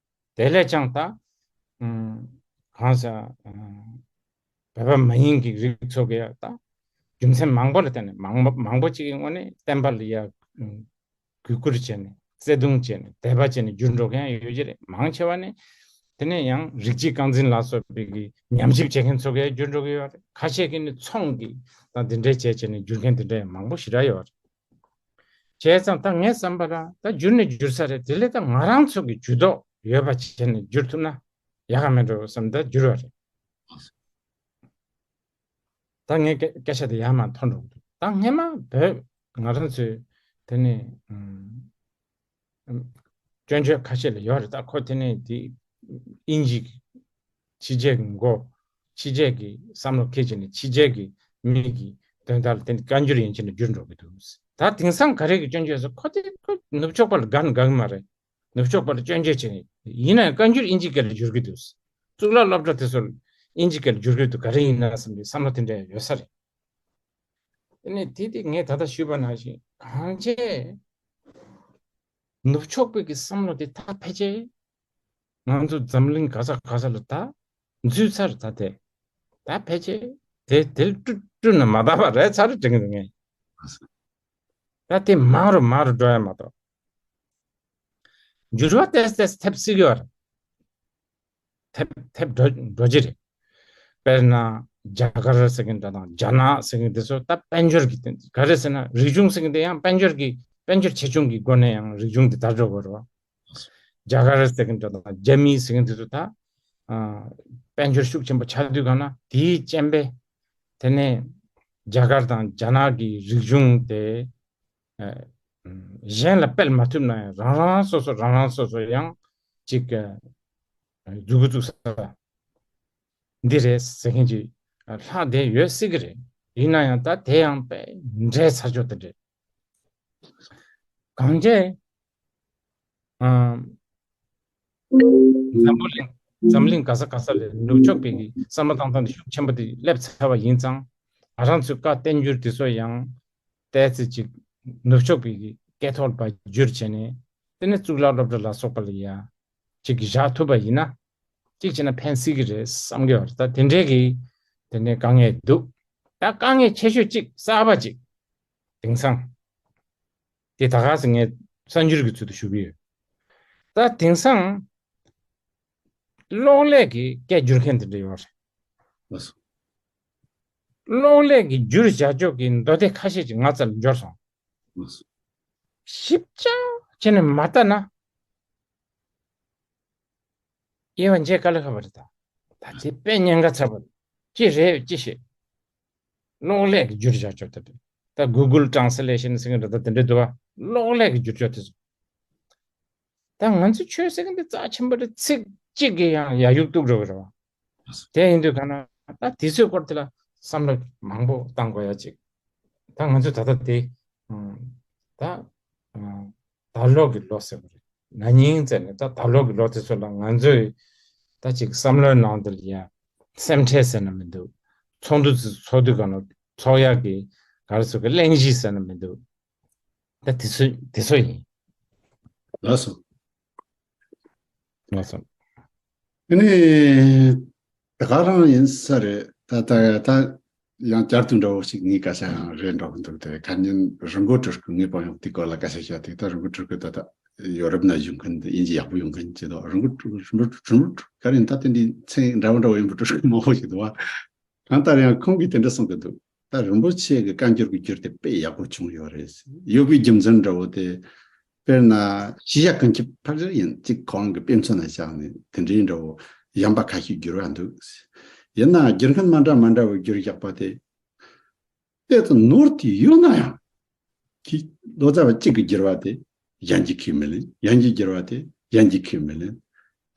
དེ་ལས་ཀྱང་ད་ཨམ། གང་ཟེར། ཨམ། བོད་པ་མ་ཡིན་གྱི་རིགས་ཚོ་གས་ད་རྒྱུ་མཚན་མང་པོ་ལ་བརྟེན་ནས། མང་པོ་མང་པོ་ཅིག་གི་ངོས་ནས་བསྟན་པ་ལ་ཡ་ཨམ། གུས་བཀུར་བྱས་ནས། བརྩེ་དུང་བྱས་ནས། དད་པ་བྱས་ནས་འགྱུར་འགྲོ་མཁན་ཡང་ཡོད་ཀྱི་རེད། མང་ཆེ་བ་ནི་དེ་ནས་ཡང་རིགས་གཅིག་རྐང་འཛིན་ལ་སོགས་པའི་གི་ཉམས་ཞིབ་བྱེད་མཁན་ཚོ་གས་འགྱུར་འགྲོ་གི་ཡོད་རེད། ཁ་ཤས་ཀྱིས་ནི་ཚོང་གི་དང་དེ་འདྲས་བྱས་བྱས་ནས་འགྱུར་མཁན་དེ་འདྲས་མང་པོ་ཞེ་དྲག་ཡོད་རེད། བྱས་ཙང་ད་ངའི་བསམ་པ་ལ་ད་འགྱུར་ནས་འགྱུར་ས་རེད། དེ་ལས་ད་ང་རང་ཚོ་གི་ཇུས་གཏོགས་ཡོད་པ་བྱས་ནས་འགྱུར་ཐུབ་ན་ཡག་ག་མེད་འགྲོ་བསམ། ད་འགྱུར་བ་རེད། ད་ངས་སྐད་སྐད་ཆ་དེ་ཡར་མར་ཐོན་འགྲོ་གི་འདུག་ད་སྔས་མ་བོད་ང་རང་ཚོའི་དེ་ནས་ཨམ། སྐྱོན་བརྗོད་ཁ་ཤས་ལ་ཡོད་རེད། ད་ཁོ་དེ་ནས་དེ་དབྱིན་ཇི་གི་ཕྱི་རྒྱལ་གྱི་མགོ། ཕྱི་རྒྱལ་གྱི་བསམ་བློ་འཁྱེར་བྱས་ནས་ཕྱི་རྒྱལ་གྱི་མི་གི་དོན་དག་ལ་དེ་ནས་བཀའ་འགྱུར་ཡིན་བྱས་ནས་བསྒྱུར་འགྲོ་གི་འདུག་ད་དེང་སང་ག་རེ་གི་སྐྱོན་བརྗོད་ཟེར། ཁོ་དེ་ཁོ་ནུབ་ཕྱོགས་པ་ལ་དགའ་ན་དགའ་གི་མ་རེད། ནུབ་ཕྱོགས་པ་ལ་སྐྱོན་བརྗོད་བྱས་ནས། ཡིན་ན་ཡང་བཀའ་འགྱུར་དབྱིན་ཇིའི་སྐད་ལ་བསྒྱུར་གི་འདུག་གཙུག་ལག་སློབ་གྲྭ་དེ་ཚོ་ལ་དབྱིན་ཇིའི་སྐད་ལ་བསྒྱུར་གི་འདུག་ག་རེ་ཡིན་ན་བསམ་པའི་བསམ་བློ་དེ་འདྲ་ཡོད་ས་རེད། དེ་ནས་དེ་དེ་ངས་ད་ལྟ་ཞུས་པ་ནང་བཞིན་གང་བྱས་ནུབ་ཕྱོགས་པའི་གི་བསམ་བློ་དེ་ད་ཕལ་ཆེར་ང་ཚོ་འཛམ་གླིང་ག་ས་ག་ས་ལ་ད་འཛུལ་ཚར། ད་དེ་ད་ཕལ་ཆེར་དེ་དེ་ལ་སྤྲུལ་སྤྲུལ་ན་མ་དག་པ་རེད་ཚར་དྲན་གི་འདུག་ངས། ད་དེ་མང་རུ་མང་རུ་འགྲོ་ཡ་མ་གཏོགས། འགྱུར་བ་ཏོག་ཙམ་ཏོག་ཙམ་ཐེབས་སྲིད་ཀྱི་ཡོད་རེད། ཐེབས་ཐེབས་འགྲོ་འགྲོ་གི་རེད། དཔེར་ན་རྒྱ་གར་ཟེར་མཁན་འདྲ་དང་རྒྱ་ནག་ཟེར་མཁན་དེ་ཚོ་ད་དཔལ་འབྱོར་གྱི་དེ་ག་རེ་ཟེར་ན། རིག་གཞུང་ཟེར་མཁན་དེ་ཡང་དཔལ་འབྱོར་གྱི་དཔལ་འབྱོར་ཆེ་ཆུང་གི་སྒོ་ནས་ཡང་རིག་གཞུང་དེ་དར་འགྲོ་དགོས་རེད་བ། རྒྱ་གར་ཟེར་མཁན་འདྲ་དང་རྒྱ་མི་ཟེར་མཁན་དེ་ཚོ་ད་ཨ་དཔལ་འབྱོར་ཤུགས་ཆེན་པོ་ཆགས་དུས་གང་ན་དེའི་རྐྱེན་པས་དེ་ནས་རྒྱ་གར་དང་རྒྱ་ནག་གི་རིག་གཞུང་དེ་ཨ་ གཞན་ལ་སྤེལ་མ་ཐུབ་ན་ཡང་རང་རང་སོ་སོ་རང་རང་སོ་སོ་ཡང་ཅིག་མཛུ་གུ་བཙུགས་ས་འདི་རེད་ཟེར་མཁན་ཅིག་ལྷག་བསྡད་ཡོད་སྲིད་ཀྱི་རེད། ཡིན་ན་ཡང་ད་དེ་ཡང་དཔེ་འདྲེས་ཚར་ཆོག་དེ་འདྲས། གང་བྱས། ཨམ། འཛམ་བུ་གླིང་འཛམ་གླིང་ག་ས་ག་ས་ལ་ནུབ་ཕྱོགས་པའི་གི་བསམ་བློ་བཏང་སྟངས་དེ་ཤུགས་ཆེན་པོ་དེ་སླེབས་ཚར་བ་ཡིན་ཙང་། ང་རང་ཚོའི་བཀའ་བསྟན་འགྱུར་དེ་ཚོ་ཡང་ཏོག་ཙམ་ཅིག་ནུབ་ཕྱོགས་པའི་གི་སྐད་ཐོག་ལ་བསྒྱུར་བྱས་ནས། དེ་ནས་གཙུག་ལག་སློབ་གྲྭ་ལ་སོགས་པ་ལ་ཡ་ཅིག་བཞག་ཐུབ་པ་ཡིན་ན། ཅིག་བྱས་ན་ཕན་སྲིད་ཀྱི་རེད་བསམ་གྱི་ཡོད་རེད། ད་དེ་འདྲའི་གི་དེ་ནས་དཀའ་ངལ་འདུག་ད་དཀའ་ངལ་ཆེ་ཤོས་ཅིག་གསར་པ་ཅིག་དེང་སང་། དེ་ད་ག་ཟེ་ངས་གསར་འགྱུར་གྱི་ཚུལ་དུ་ཞུ་གི་ཡོད། ད་དེང་སང་གློག་ཀླད་ཀྱི་སྐད་བསྒྱུར་མཁན་དེ་འདྲ་ཡོད་རེད། ལགས་སོ། གློག་ཀླད་ཀྱི་བསྒྱུར་བྱ་ཆོག་གི་མདོ་སྡེ་ཁ་ཤས་ཅིག་ང་རྩ་ལ་འབྱོར་སོང་། ལགས་སོ། ཞིབ་ཆ་བྱས་ནས་མ་ལྟ་ན། དབྱེ་བ་འབྱེད་དཀའ་ལས་ཁག་པ་རེད་ད། ད་དེ་དཔེ་ཉེན་ཁ་ཚ་པོ་རེད། ཅི་རེད་ཅི་ཤེས། གློག་ཀླད་ཀྱི་བསྒྱུར་བྱ་ཆོག་དེ་རེད། ད་Google Translation་ཟེར་མཁན་འདྲ་ད་དེ་འདྲ་འདུག་བ། གློག་ཀླད་ཀྱི་བསྒྱུར་ཆོག་དེ་ཚོ། ད་ང་ཚོ་ཆོས་ཟེར་མཁན་དེ་རྩ་ཆེན་པོ་རེད། ཚིག་གཅིག་གིས་ཡང་ཡ་ཡུག་གཏུག་འགྲོ་གི་རེད་བ། དེ་ཡིན་དུས་ག་ན་ད་དེ་ཚོའི་སྐོར་དེ་ལ་བསམ་བློ་མང་པོ་བཏང་དགོས་ཡ་ཅིག་ད་ང་ཚོས་ད་ལྟ་དེ་ད་ད་ལོ་གི་ལོ་ཟེར་བ་རེད། ན་ནིང་ཙམ་ནས་ད་ད་ལོ་གི་ལོ་དེ་ཚོ་ལ་ང་ཚོས་ད་ཅིག་བསམ་བློའི་ནང་དུ་ཡ་སེམས་ཁྲལ་ཟེར་ན་མི་འདུག་ཚོགས་འདུ་ཚོགས་དུས་ག་ན་ཚོགས་ཡག་གི་ག་རེ་ཟེར་གི་གླེང་གཞི་ཟེར་ན་མི་འདུག་ད་དེ་ཚོ་དེ་ཚོ་ཡིན། ལགས་སོ། ལགས་སོ། ཨ་ནི། ད་ག་རང་ཡིན་ས་རེད། ད་ད་ད་ཡང་བསྐྱར་དུ་འདྲ་བོ་ཞིག་ངའི་སྐད་ཆ་ཡང་རེད་འགྲོ་གི་འདུག་དེ་ཁ་ཉིན་རི་མགོ་སྤྲུལ་སྐུ་ངའི་པང་ཡོག་དེ་སྐོར་ལ་སྐད་ཆ་བཤད་དེ། ད་རི་མགོ་སྤྲུལ་སྐུ་ད་ད་ཡོ་རོབ་ན་བཞུགས་མཁན་དེ་དབྱིན་ཇི་ཡག་པོ་ཡོང་མཁན་ཅིག་དང་། རི་མགོ་སྤྲུལ་རི་མགོ་སྤྲུལ་སྐུ་ག་རེ་ཡིན། ད་དེ་འདྲའི་མཚན་འདྲ་བོ་འདྲ་བོ་ཡིན་པ་སྤྲུལ་སྐུ་མང་པོ་ཞིག་འདུག་བ། གང་ལྟར་ཡང་ཁོང་གིས་དེ་འདྲ་གསུང་གི་འདུག་ད་རིན་པོ་ཆེ་གི་བཀའ་འགྱུར་གྱི་འགྱུར་དེ་དཔེ་ཡག་པོ་བྱུང་ཡོད་རེད། ཡོད་པའི་རྒྱུ་མཚན་འདྲ་བོ་དེ། དཔེར་ན་ཤེས་བྱ་ཀུན་ཁྱབ་ཕལ་ཆེར་ཡིན་གཅིག་ཁོ་རང་གི་དཔེ་མཚོན་ལ་བཞག་ནས་དེ་འདྲའི་འདྲ་བོ་གཞན་པ་ཁ་ཤས་བསྒྱུར་བ་འདུག་ཡིན་ན་བསྒྱུར་མཁན་མ་འདྲ་མ་འདྲ་བོ་བསྒྱུར་བཞག་པ་དེ། དཔེ་དེ་ནོར་དེ་ཡོད་ན་ཡང་། དེ་ལོ་ཙཱ་བ་གཅིག་གིས་བསྒྱུར་བ་དེ་གཞན་གྱིས་ཁས་མི་ལེན། གཞན་གྱིས་བསྒྱུར་བ་དེ་གཞན་གྱིས་ཁས་མི་ལེན།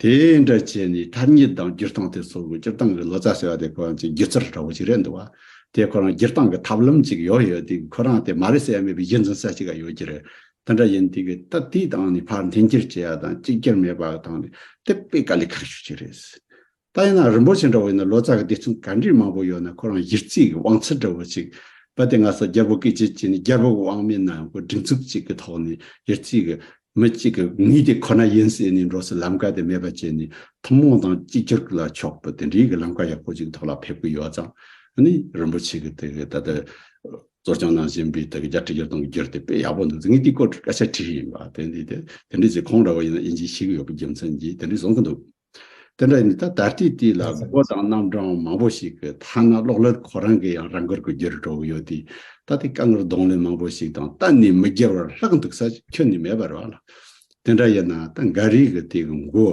དེ་འདྲ་བྱས་ནས་ཐ་སྙད་དང་སྒྱུར་སྟངས་དེ་ཚོ་གི་སྤྱིར་བཏང་གི་ལོ་ཙཱ་ཟེར་བ་དེ་ཁོ་རང་ཚོའི་སྒྱུ་རྩལ་འདྲ་བོ་ཞིག་རེད་འདུག་བ། དེ་ཁོ་རང་སྒྱུར་སྟངས་ཀྱི་ཐབས་ལམ་ཅིག་ཡོད་ཡོད་དེ། ཁོ་རང་དེ་མ་རེད་ཟེར་ཡ་མེད་པའི་གཞི་འཛིན་ས་ཅིག་ག་ཡོད་ཀྱི་རེད། དེ་འདྲ་ཡིན་དུས་ཀྱི་ད་དེའི་སྟེང་ནས་ཕར་འཐེན་འཁྱེར་བྱེད་ཡ་དང་གཅིག་གྱུར་མེད་པ་དང་ནི་དེ་དཔེ་དཀའ་ལས་ཁག་ཤོས་ཅིག་རེད། ད་ཡིན་ན་རིན་པོ་ཆེ་འདྲ་བོ་ཡིན་ན་ལོ་ཙཱ་གི་སྡེ་ཚན་ག་འདྲའི་མང་པོ་ཡོད་ན་ཁོ་རང་གཞི་རྩའི་གི་དབང་ཚད་འདྲ་བོ་ཅིག་བ། དེ་ང་ཚོ་རྒྱལ་པོ་སྐད་ཅིག་བྱས་ནས་རྒྱལ་པོ་གི་དབང་མེད་ན་ཡང་ཁོ་སྒྲིག་འཛུགས་གཅིག་གི་ཐོག་ནས་གཞི་རྩའི་གི་མི་གཅིག་གི་ངོས་དེ་ཁོ་ན་ཡིན་ཟེར་ནས་འགྲོ་སའི་ལམ་ཀ་དེ་མེད་པ་བྱས་ནས་ཐུན་མོང་དང་གཅིག་གྱུར་ལ་ཕྱོགས་པ་དེ་འདྲའི་གི་ལམ་ཀ་ཡག་པོ་ཅིག་ཐོག་ལ་ཕེབས་ཀྱི་ཡོད་ཙང་། ཨ་ནི་རིན་པོ་ཆེ་གི་དེ་གི་ད་ལྟ་གཙོ་སྐྱོང་གནང་བཞིན་པའི་དེ་གི་རྒྱལ་སྲས་སྒྱུར་སྟངས་ཀྱི་འགྱུར་དེ་དཔེ་ཡག་པོ་འདུག་ངས་དེའི་སྐོར་སྐད་ཆ་དྲིས་ཡིན་པ། དེ་འདི་དེ་དེ་འདྲའི་ཚེ་ཁོང་འདྲ་བོ་ཡིན་ན་དབྱིན་ཇི་ཤེས་ཀྱི་ཡོད་པའི་རྒྱུ་མཚན་གྱིས་དེ་འདྲའི་གསུང་གི་འདུག་དེ་འདྲ་ཡིན་ད་ད་ལྟའི་དུས་ལ་ལགས་སོ། མགོ་དང་རྣམ་གྲངས་མང་པོ་ཞིག་གི་ཐ་ན་གློག་ཀླད་ཁོ་རང་གི་ཡང་རང་འགུལ་གྱི་འགྱུར་འགྲོ་གི་ཡོད་དུས། ད་དེ་དཀའ་ངལ་གདོང་ལེན་མང་པོ་ཞིག་དང་གཏན་ནས་མི་འགྱུར་བར་ལྷག་འདུག་ས་ཁྱོན་ནས་མེད་པ་རེད་བ་ལ། དེ་འདྲ་ཡིན་ན་ད་འགའ་རེ་གི་དེ་གི་མགོ་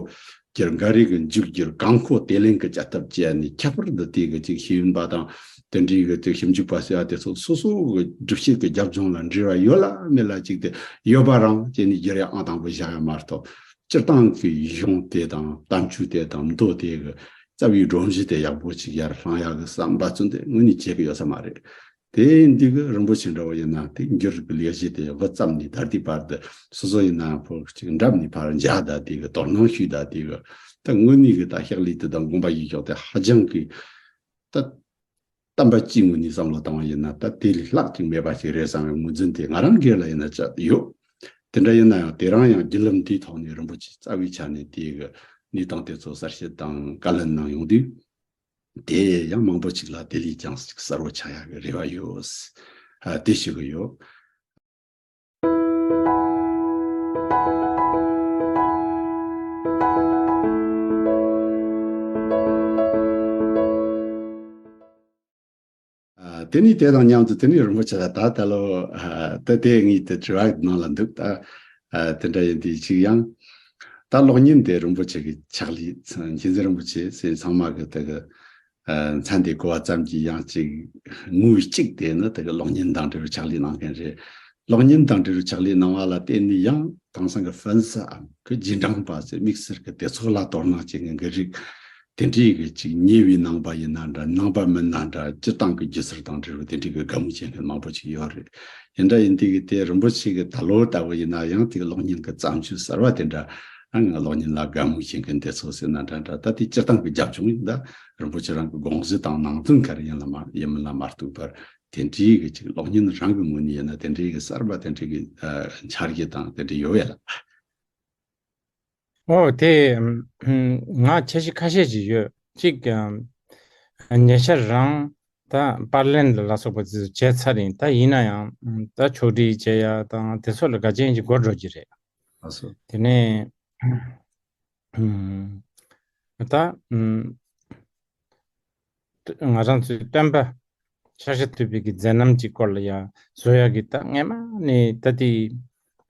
སྒྱུར། འགའ་རེ་གི་མཇུག་སྒྱུར། གང་མཁོ་དེ་ལེན་གི་བྱ་ཐབས་བྱས་ནས་ཁྱད་པར་དུ་དེ་གི་ཅིག་ཤེས་ཡོན་པ་དང་དེ་འདྲའི་གི་དེ་ཞིབ་འཇུག་པ་ཟེར་བ་དེ་ཚོ་སོ་སོ་གི་སྒྲུབ་བྱེད་ཀྱི་རྒྱབ་ལྗོངས་ལ་འབྲེལ་བ་ཡོད་ལ་མེད་ལ་ཅིག་དེ་ཡོད་པ་རང་བྱས་ནས་སྒྱུར་ཡ་ཨང་དང་པོ་བཞག་ཡ་མ་གཏོགས། སྤྱིར་བཏང་གི་གཞུང་དེ་དང་བསྟན་བཅོས་དེ་དང་མདོ་དེ་གི་རྩ་བའི་སྒྲོམ་གཞི་དེ་ཡག་པོ་ཅིག་ཡར་བསླང་ཡག་གི་བསམ་པ་ཚུན་དེ་དངོས་གནས་བྱེད་ཀྱི་ཡོད་ས་མ་རེད། དེ་འདི་གི་རིན་པོ་ཆེ་འདྲ་བོ་ཡིན་ན་དེ་འགྱུར་གི་ལས་གཞི་དེ་འགོ་བརྩམས་ནས་ད་ལྟའི་བར་དུ་སོ་སོ་ཡིན་ན་ཕོ་ཅིག་འགྲམ་ནས་ཕར་མཇལ། ད་དེ་གི་དོ་སྣང་ཞུས། ད་དེ་གི་ད་དངོས་གནས་གི་ད་ཕྱག་ལས་དེ་དང་དགོངས་པ་བཞེས་ཕྱོགས་དེ་ཧ་ཅང་གི་ད་དམ་པ་སྤྱིའི་ངོས་ནས་བསམ་བློ་བཏང་བ་ཡིན་ན་ད་དེ་ལས་ལྷག་ཅིག་མེད་པ་ཞིག་རེད་བསམ་པའི་ངོས་འཛིན་དེ་ང་རང་སྒེར་ལ་ཡིན་ན་ཅིག་ཡོད། དེ་འདྲ་ཡིན་ན་ཡང་དེ་རང་ཡང་བརྒྱུད་ལམ་འདིའི་ཐོག་ནས་རིན་པོ་ཆེ་རྩ་བའི་ཆ་ནས་དེ་གི་གནས་སྟངས་དེ་ཚོ་གསལ་བཤད་དང་བཀའ་ལན་གནང་ཡོང་དུས། དེ་ཡང་མང་པོ་ཅིག་ལ་དེ་ལས་ཀྱང་གསལ་བོ་ཆགས་ཡག་གི་རེ་བ་ཡོད། ཨ། དེ་ཞུ་གི་ཡོད། ཨ། དེ་ནས་དེ་དང་མཉམ་དུ་དེ་ནས་རིན་པོ་ཆེ་ལ་ད་ད་ལོ། ཨ། ད་དེ་ངའི་དེ་དྲི་བ་ནང་ལ་འདུག་ད། ཨ། དེ་འདྲ་ཡིན་དུས་ཅིག་ཡང་། ད་གློག་བརྙན་དེ་རིན་པོ་ཆེ་གི་ཕྱག་ལས། མཁྱེན་བརྩེ་རིན་པོ་ཆེ་ཟེར་ཚང་མ་གི་དེ་གི། ཨ། མཚན་དེ་གོ་བ་ཙམ་གྱིས་ཡང་ཅིག་ངོ་བོ་གཅིག་དེ་ནི་དེ་གི་གློག་བརྙན་དང་འབྲེལ་བའི་ཕྱག་ལས་གནང་མཁན་རེད། གློག་བརྙན་དང་འབྲེལ་བའི་ཕྱག་ལས་གནང་བ་ལ་བརྟེན་ནས་ཡང་དེང་སང་གི་ཧྥན་སི་ཨམ་གི་རྗེས་འབྲང་པ་ཟེར་དམིགས་བསལ་གྱི་དེ་ཚོ་ལ་དོ་སྣང་བྱེད་མཁན་གྱི་རིགས་དེ་འདྲའི་གི་ཅིག་ཉེ་བའི་ནང་པ་ཡིན་ན་འདྲ། ནང་པ་མིན་ན་འདྲ། སྤྱིར་བཏང་གི་སྒྱུ་རྩལ་དང་འབྲེལ་བའི་དེ་འདྲའི་གི་དགའ་མོས་བྱེད་མཁན་མང་པོ་ཅིག་ཡོད་རེད། ཡིན་འདྲ་ཡིན་དུས་གི་དེ་རིན་པོ་ཆེ་གི་ད་ལོ་ལྟ་བུ་ཡིན་ན་ཡང་དེ་གི་གློག་བརྙན་གི་བརྩམས་ཆོས་གསར་བ་དེ་འདྲ་ཨང་གློག་བརྙན་ལ་དགའ་མོས་བྱེད་མཁན་དེ་ཚོ་ཟེར་ན་འདྲ་འདྲ། ད་དེ་སྤྱིར་བཏང་གི་རྒྱབ་ལྗོངས་ཡིན་ད། རིན་པོ་ཆེ་རང་གི་དགོངས་གཞི་དང་ནང་དོན་ག་རེ་ཡིན་ལ་མ་ཡིན་མིན་ལ་མ་ལྟོས་པར། དེ་འདྲའི་གི་ཅིག་གློག་བརྙན་རང་གི་ངོས་ནས་ཡིན་ན་དེ་འདྲའི་གི་གསར་པ་དེ་འདྲའི་གི་ཨ་འཆར་གཞི་དང་དེ་འདྲ་ཡོད་པས་ལ། ཨོ་དེ་ང་འཆར་གཞི་ཁ་ཤས་ཅིག་ཡོད། གཅིག་ཨ་ཉེ་ཆར་རང་ད་པར་ལེན་ལ་ལ་སོགས་པ་ཅིག་བྱས་ཚར་ཡིན། ད་ཡིན་ན་ཡང་ད་ཕྱོགས་སྒྲིག་བྱེད་ཡ་དང་དེ་ཚོ་ལ་དགའ་ཅན་ཅིག་འགོར་འགྲོ་གི་རེད། ཨ་སོ། དེ་ནས་ཨུམ། ད་ཨུམ། ང་རང་ཚོའི་སྟོན་པ་ཤཱཀྱ་ཐུབ་པའི་གི་མཛད་རྣམ་གྱི་སྐོར་ལ་ཡང་བཟོ་ཡག་གི་ད་སྔས་མ་ནས་ད་དེ་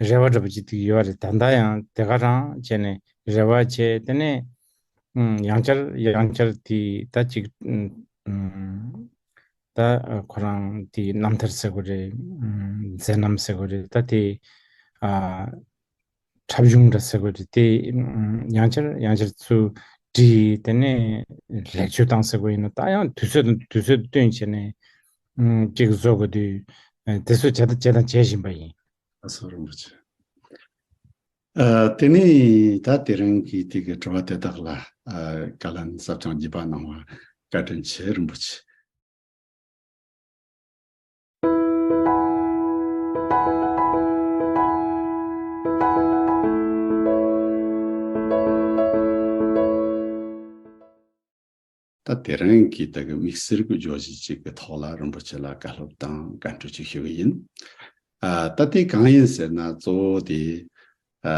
རེ་བ་འདྲ་པོ་ཅིག་དེ་ཡོད་རེད། ད་ལྟ་ཡང་དེ་ག་རང་བྱས་ནས་རེ་བ་བྱས། དེ་ནས་ཨུམ། ཡང་བསྐྱར་ཡང་བསྐྱར་དེ་ད་ཅིག་ཨུམ། ཨུམ། ད་ཁོ་རང་དེ་རྣམ་ཐར་ཟེར་དགོས་རེད། ཨུམ། མཛད་རྣམ་ཟེར་དགོས་རེད། ད་དེ་ཨ། འཁྲབ་གཞུང་འདྲ་ཟེར་དགོས་རེད་དེ། ཡང་བསྐྱར་ཡང་བསྐྱར་ཚུར་བྲིས། དེ་ནས་ལེགས་བཅོས་བཏང་ཟེར་དགོས་ཡིན་ན་ད་ཡང་དུས་ཚོད་དང་དུས་ཚོད་བསྟུན་བྱས་ནས་ཅིག་བཟོ་དགོས་དུས་དེ་ཚོ་བྱས་དང་བྱས་དང་བྱེད་བཞིན་པ་ཡིན། ཨ་སོ་རིན་པོ་ཆེ། ཨ་དེ་ནས་ད་དེ་རིང་གི་དེ་གི་དྲི་བ་དེ་དག་ལ་ཨ་བཀའ་ལན་ཟབ་ཅིང་རྒྱས་པ་གནང་བ་བཀའ་དྲིན་ཆེ་རིན་པོ་ཆེ། ད་དེ་རིང་གི་ད་གི་དམིགས་བསལ་གྱི་བརྗོད་གཞི་ཅིག་གི་ཐོག་ལ་རིན་པོ་ཆེ་ལ་བཀའ་སློབ་དང་བཀའ་འཁྲོལ་ཅིག་ཞུ་གི་ཡིན། ཨ་ད་དེ་གང་ཡིན་ཟེར་ན་གཙོ་བོ་དེ་ཨ་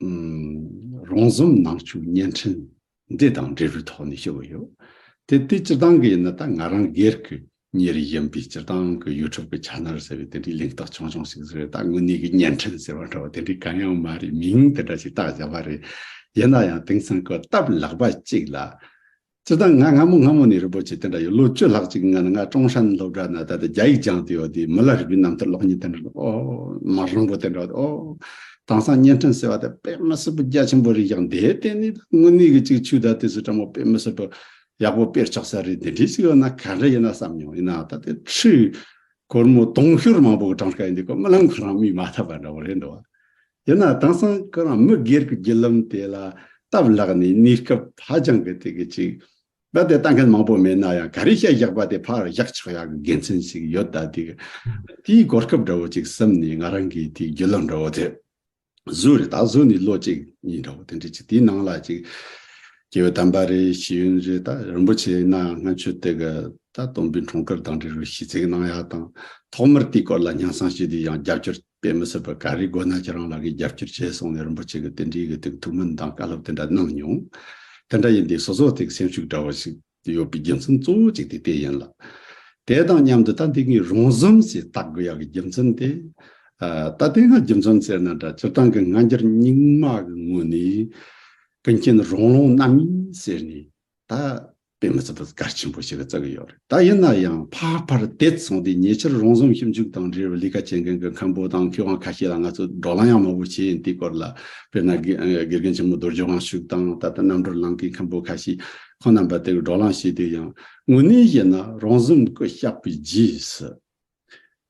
ཨུམ། རོང་ཟོམ་ནང་ཆོས་བརྙན་འཕྲིན་འདི་དང་འབྲེལ་བའི་ཐོག་ནས་ཞུ་གི་ཡོད། དེ་དེ་སྤྱིར་བཏང་གི་ཡིན་ན་ད་ང་རང་སྒེར་གྱི་གཉེར་ཡིན་པའི་སྤྱིར་བཏང་གི་ཡུ་ཊུབ་གི་ཆེ་ནལ་ཟེར་བའི་དེ་འདྲའི་ལིང་ཏོག་ཆུང་ཆུང་ཞིག་བཟོས། ད་དངོས་གནས་ཀྱི་བརྙན་འཕྲིན་ཟེར་བ་འདྲ་བ་དེ་འདྲའི་གང་ཡང་མ་རེད། མིང་དེ་འདྲ་ཞིག་བཏགས་བཞག་པ་རེད། ཡིན་ན་ཡང་དེང་སང་གི་སྟབས་ལེགས་པ་གཅིག་ལ། སྤྱིར་བཏང་ང་སྔ་མོ་སྔ་མོ་ནས་རིན་པོ་ཆེ་དེ་འདྲ་ཡོད། ལོ་བཅུ་ལྷག་ཅིག་སྔོན་ང་ཀྲུང་ཧྲན་སློབ་གྲྭ་ན་ད་ལྟ་རྒྱ་ཡིག་སྦྱངས་ཏེ་ཡོད་དེ། མི་ལ་རིག་པའི་རྣམ་ཐར་ཀློག་མཁན་དེ་འདྲ་ཨོ་མ་རང་པོ་དེ་འདྲ་ཨོ་དེང་སང་བརྙན་འཕྲིན་ཟེར་བ་དེ་དཔེ་མི་སྲིད་པ་རྒྱ་ཆེན་པོ་རེད། ཡང་དེ་བརྟེན་ནས་དངོས་གནས་ཀྱི་ཅིག་ཆོས་ད་དེ་ཚོ་ཕྲ་མོ་དཔེ་མི་སྲིད་པ་ཡག་པོ་སྤེལ་ཆོག་ས་རེད། དེ་འདྲའི་ཞིག་ཡོད་ན་ག་འདྲ་ཡིན་ན་བསམ་མྱོང་། ཡིན་ན་ད་དེ་ཁྲི་སྒོར་མོ་དུང་ཕྱུར་མང་པོ་གི་གྲངས་ཀ་ཡིན་དུས་ཀོ་རྨི་ལམ་ཁོ་རང་རྨིས་མ་ཐུབ་པ་འདྲ་བོ་རེད་འདུག་བ། ཡིན་ན་དེང་སང་ཁོ་རང་མི་སྒེར་གྱི་བརྒྱུད་ལམ་དེ་ལ་སྟབས་ལེགས་ནས་གནས་སྐབས་ཧ་ཅང་གི་དེ་གི་ཅིག་རྦད་དེ་ལྟ་མཁན་མང་པོ་མེད་ན་ཡང་ག་རེ་བཤད་བཞག་པ་དེ་ཕར་བཞག་ཆོག་ཡག་གི་དགེ་མཚན་ཞིག་ཡོད། ད་དེ་གི་དེའི་གོ་སྐབས་འདྲ་བོ་ཅིག་བསམ་ནས་ང་རང་གི་དེའི་བརྒྱུད་ལམ་འདྲ་བོ་དེ་བཟོས་རེད། ད་བཟོས་ནས་ལོ་གཅིག་གཉིས་འདྲ་བོ་དེ་འདྲ་ཅིག་དེའི་ནང་ལ་ཅིག་སྐྱེས་བུ་དམ་པ་རེད། ཤེས་ཡོན་རེད། ད་རིན་པོ་ཆེ་ཡིན་ན་སྔོན་ཆད་དེ་གི་ད་སྟོན་པའི་འཁྲུངས་སྐར་དང་འབྲེལ་བའི་ཤིས་ཚིག་གནང་ཡག་དང་ཐོག་མར་དེའི་སྐོར་ལ་སྙན་སེང་ཞུས་དུས་ཡང་རྒྱབ་སྐྱོར་དཔེ་མི་སྲིད་པ་ག་རེ་དགོས་ན་ཁྱེད་རང་ལ་གི་རྒྱབ་སྐྱོར་བྱས་སོང་ནས་རིན་པོ་ཆེ་གི་དེ་འདྲའི་གི་དེ་ཐུགས་སྨོན་དང་བཀའ་སློབ་དེ་འདྲ་གནང་མྱོང་། དེ་འདྲ་ཡིན་དུས་སོ་སོ་དེ་སེམས་ཤུགས་འདྲ་བོ་ཞིག་ཡོད་པའི་རྒྱུ་མཚན་གཙོ་བོ་གཅིག་དེ་དེ་ཡིན་ལ། དེ་དང་མཉམ་དུ་ད་འདི་ངའི་རོང་ཟོམ་ཞེས་བཏགས་དགོས་ཡག་གི་རྒྱུ་མཚན་དེ། ཨ་ད་དེ་སྔ་རྒྱུ་མཚན་ཟེར་ན་འདྲ། སྤྱིར་བཏང་གི་སྔ་འགྱུར་རྙིང་མ་གི་ངོས་ནས་ཀུན་མཁྱེན་རོང་ལུང་རྣམ་གཉིས་ཟེར་ནས་ད་དཔེ་མི་སྲིད་པ་གལ་ཆེན་པོ་ཞིག་བརྩི་གི་ཡོད་རེད། ད་ཡིན་ན་ཡང་ཕར་ཕར་དེད་སོང་དུས་ཉེ་ཆར་རོང་ཟོམ་ཞིབ་འཇུག་དང་འབྲེལ་བའི་ལས་ཀ་བྱེད་མཁན་གྱི་མཁན་པོ་དང་མཁས་དབང་ཁ་ཤས་ལ་ང་ཚོ་བགྲོ་གླེང་ཡང་མང་པོ་བྱས་ཡིན། དེའི་སྐོར་ལ་དཔེར་ན་དགེ་དགེ་རྒན་ཆེན་མོ་རྡོ་རྗེ་དབང་ཕྱུག་དང་ད་ལྟ་རྣམ་གྲོལ་གླིང་གི་མཁན་པོ་ཁ་ཤས་ཁོང་རྣམ་པ་དེ་གི་བགྲོ་གླེང་བྱས་དུས་ཡང་དངོས་གནས་བཤད་ན་རོང་ཟོམ་སྐུ་གཤེགས་པའི་རྗེས་སུ།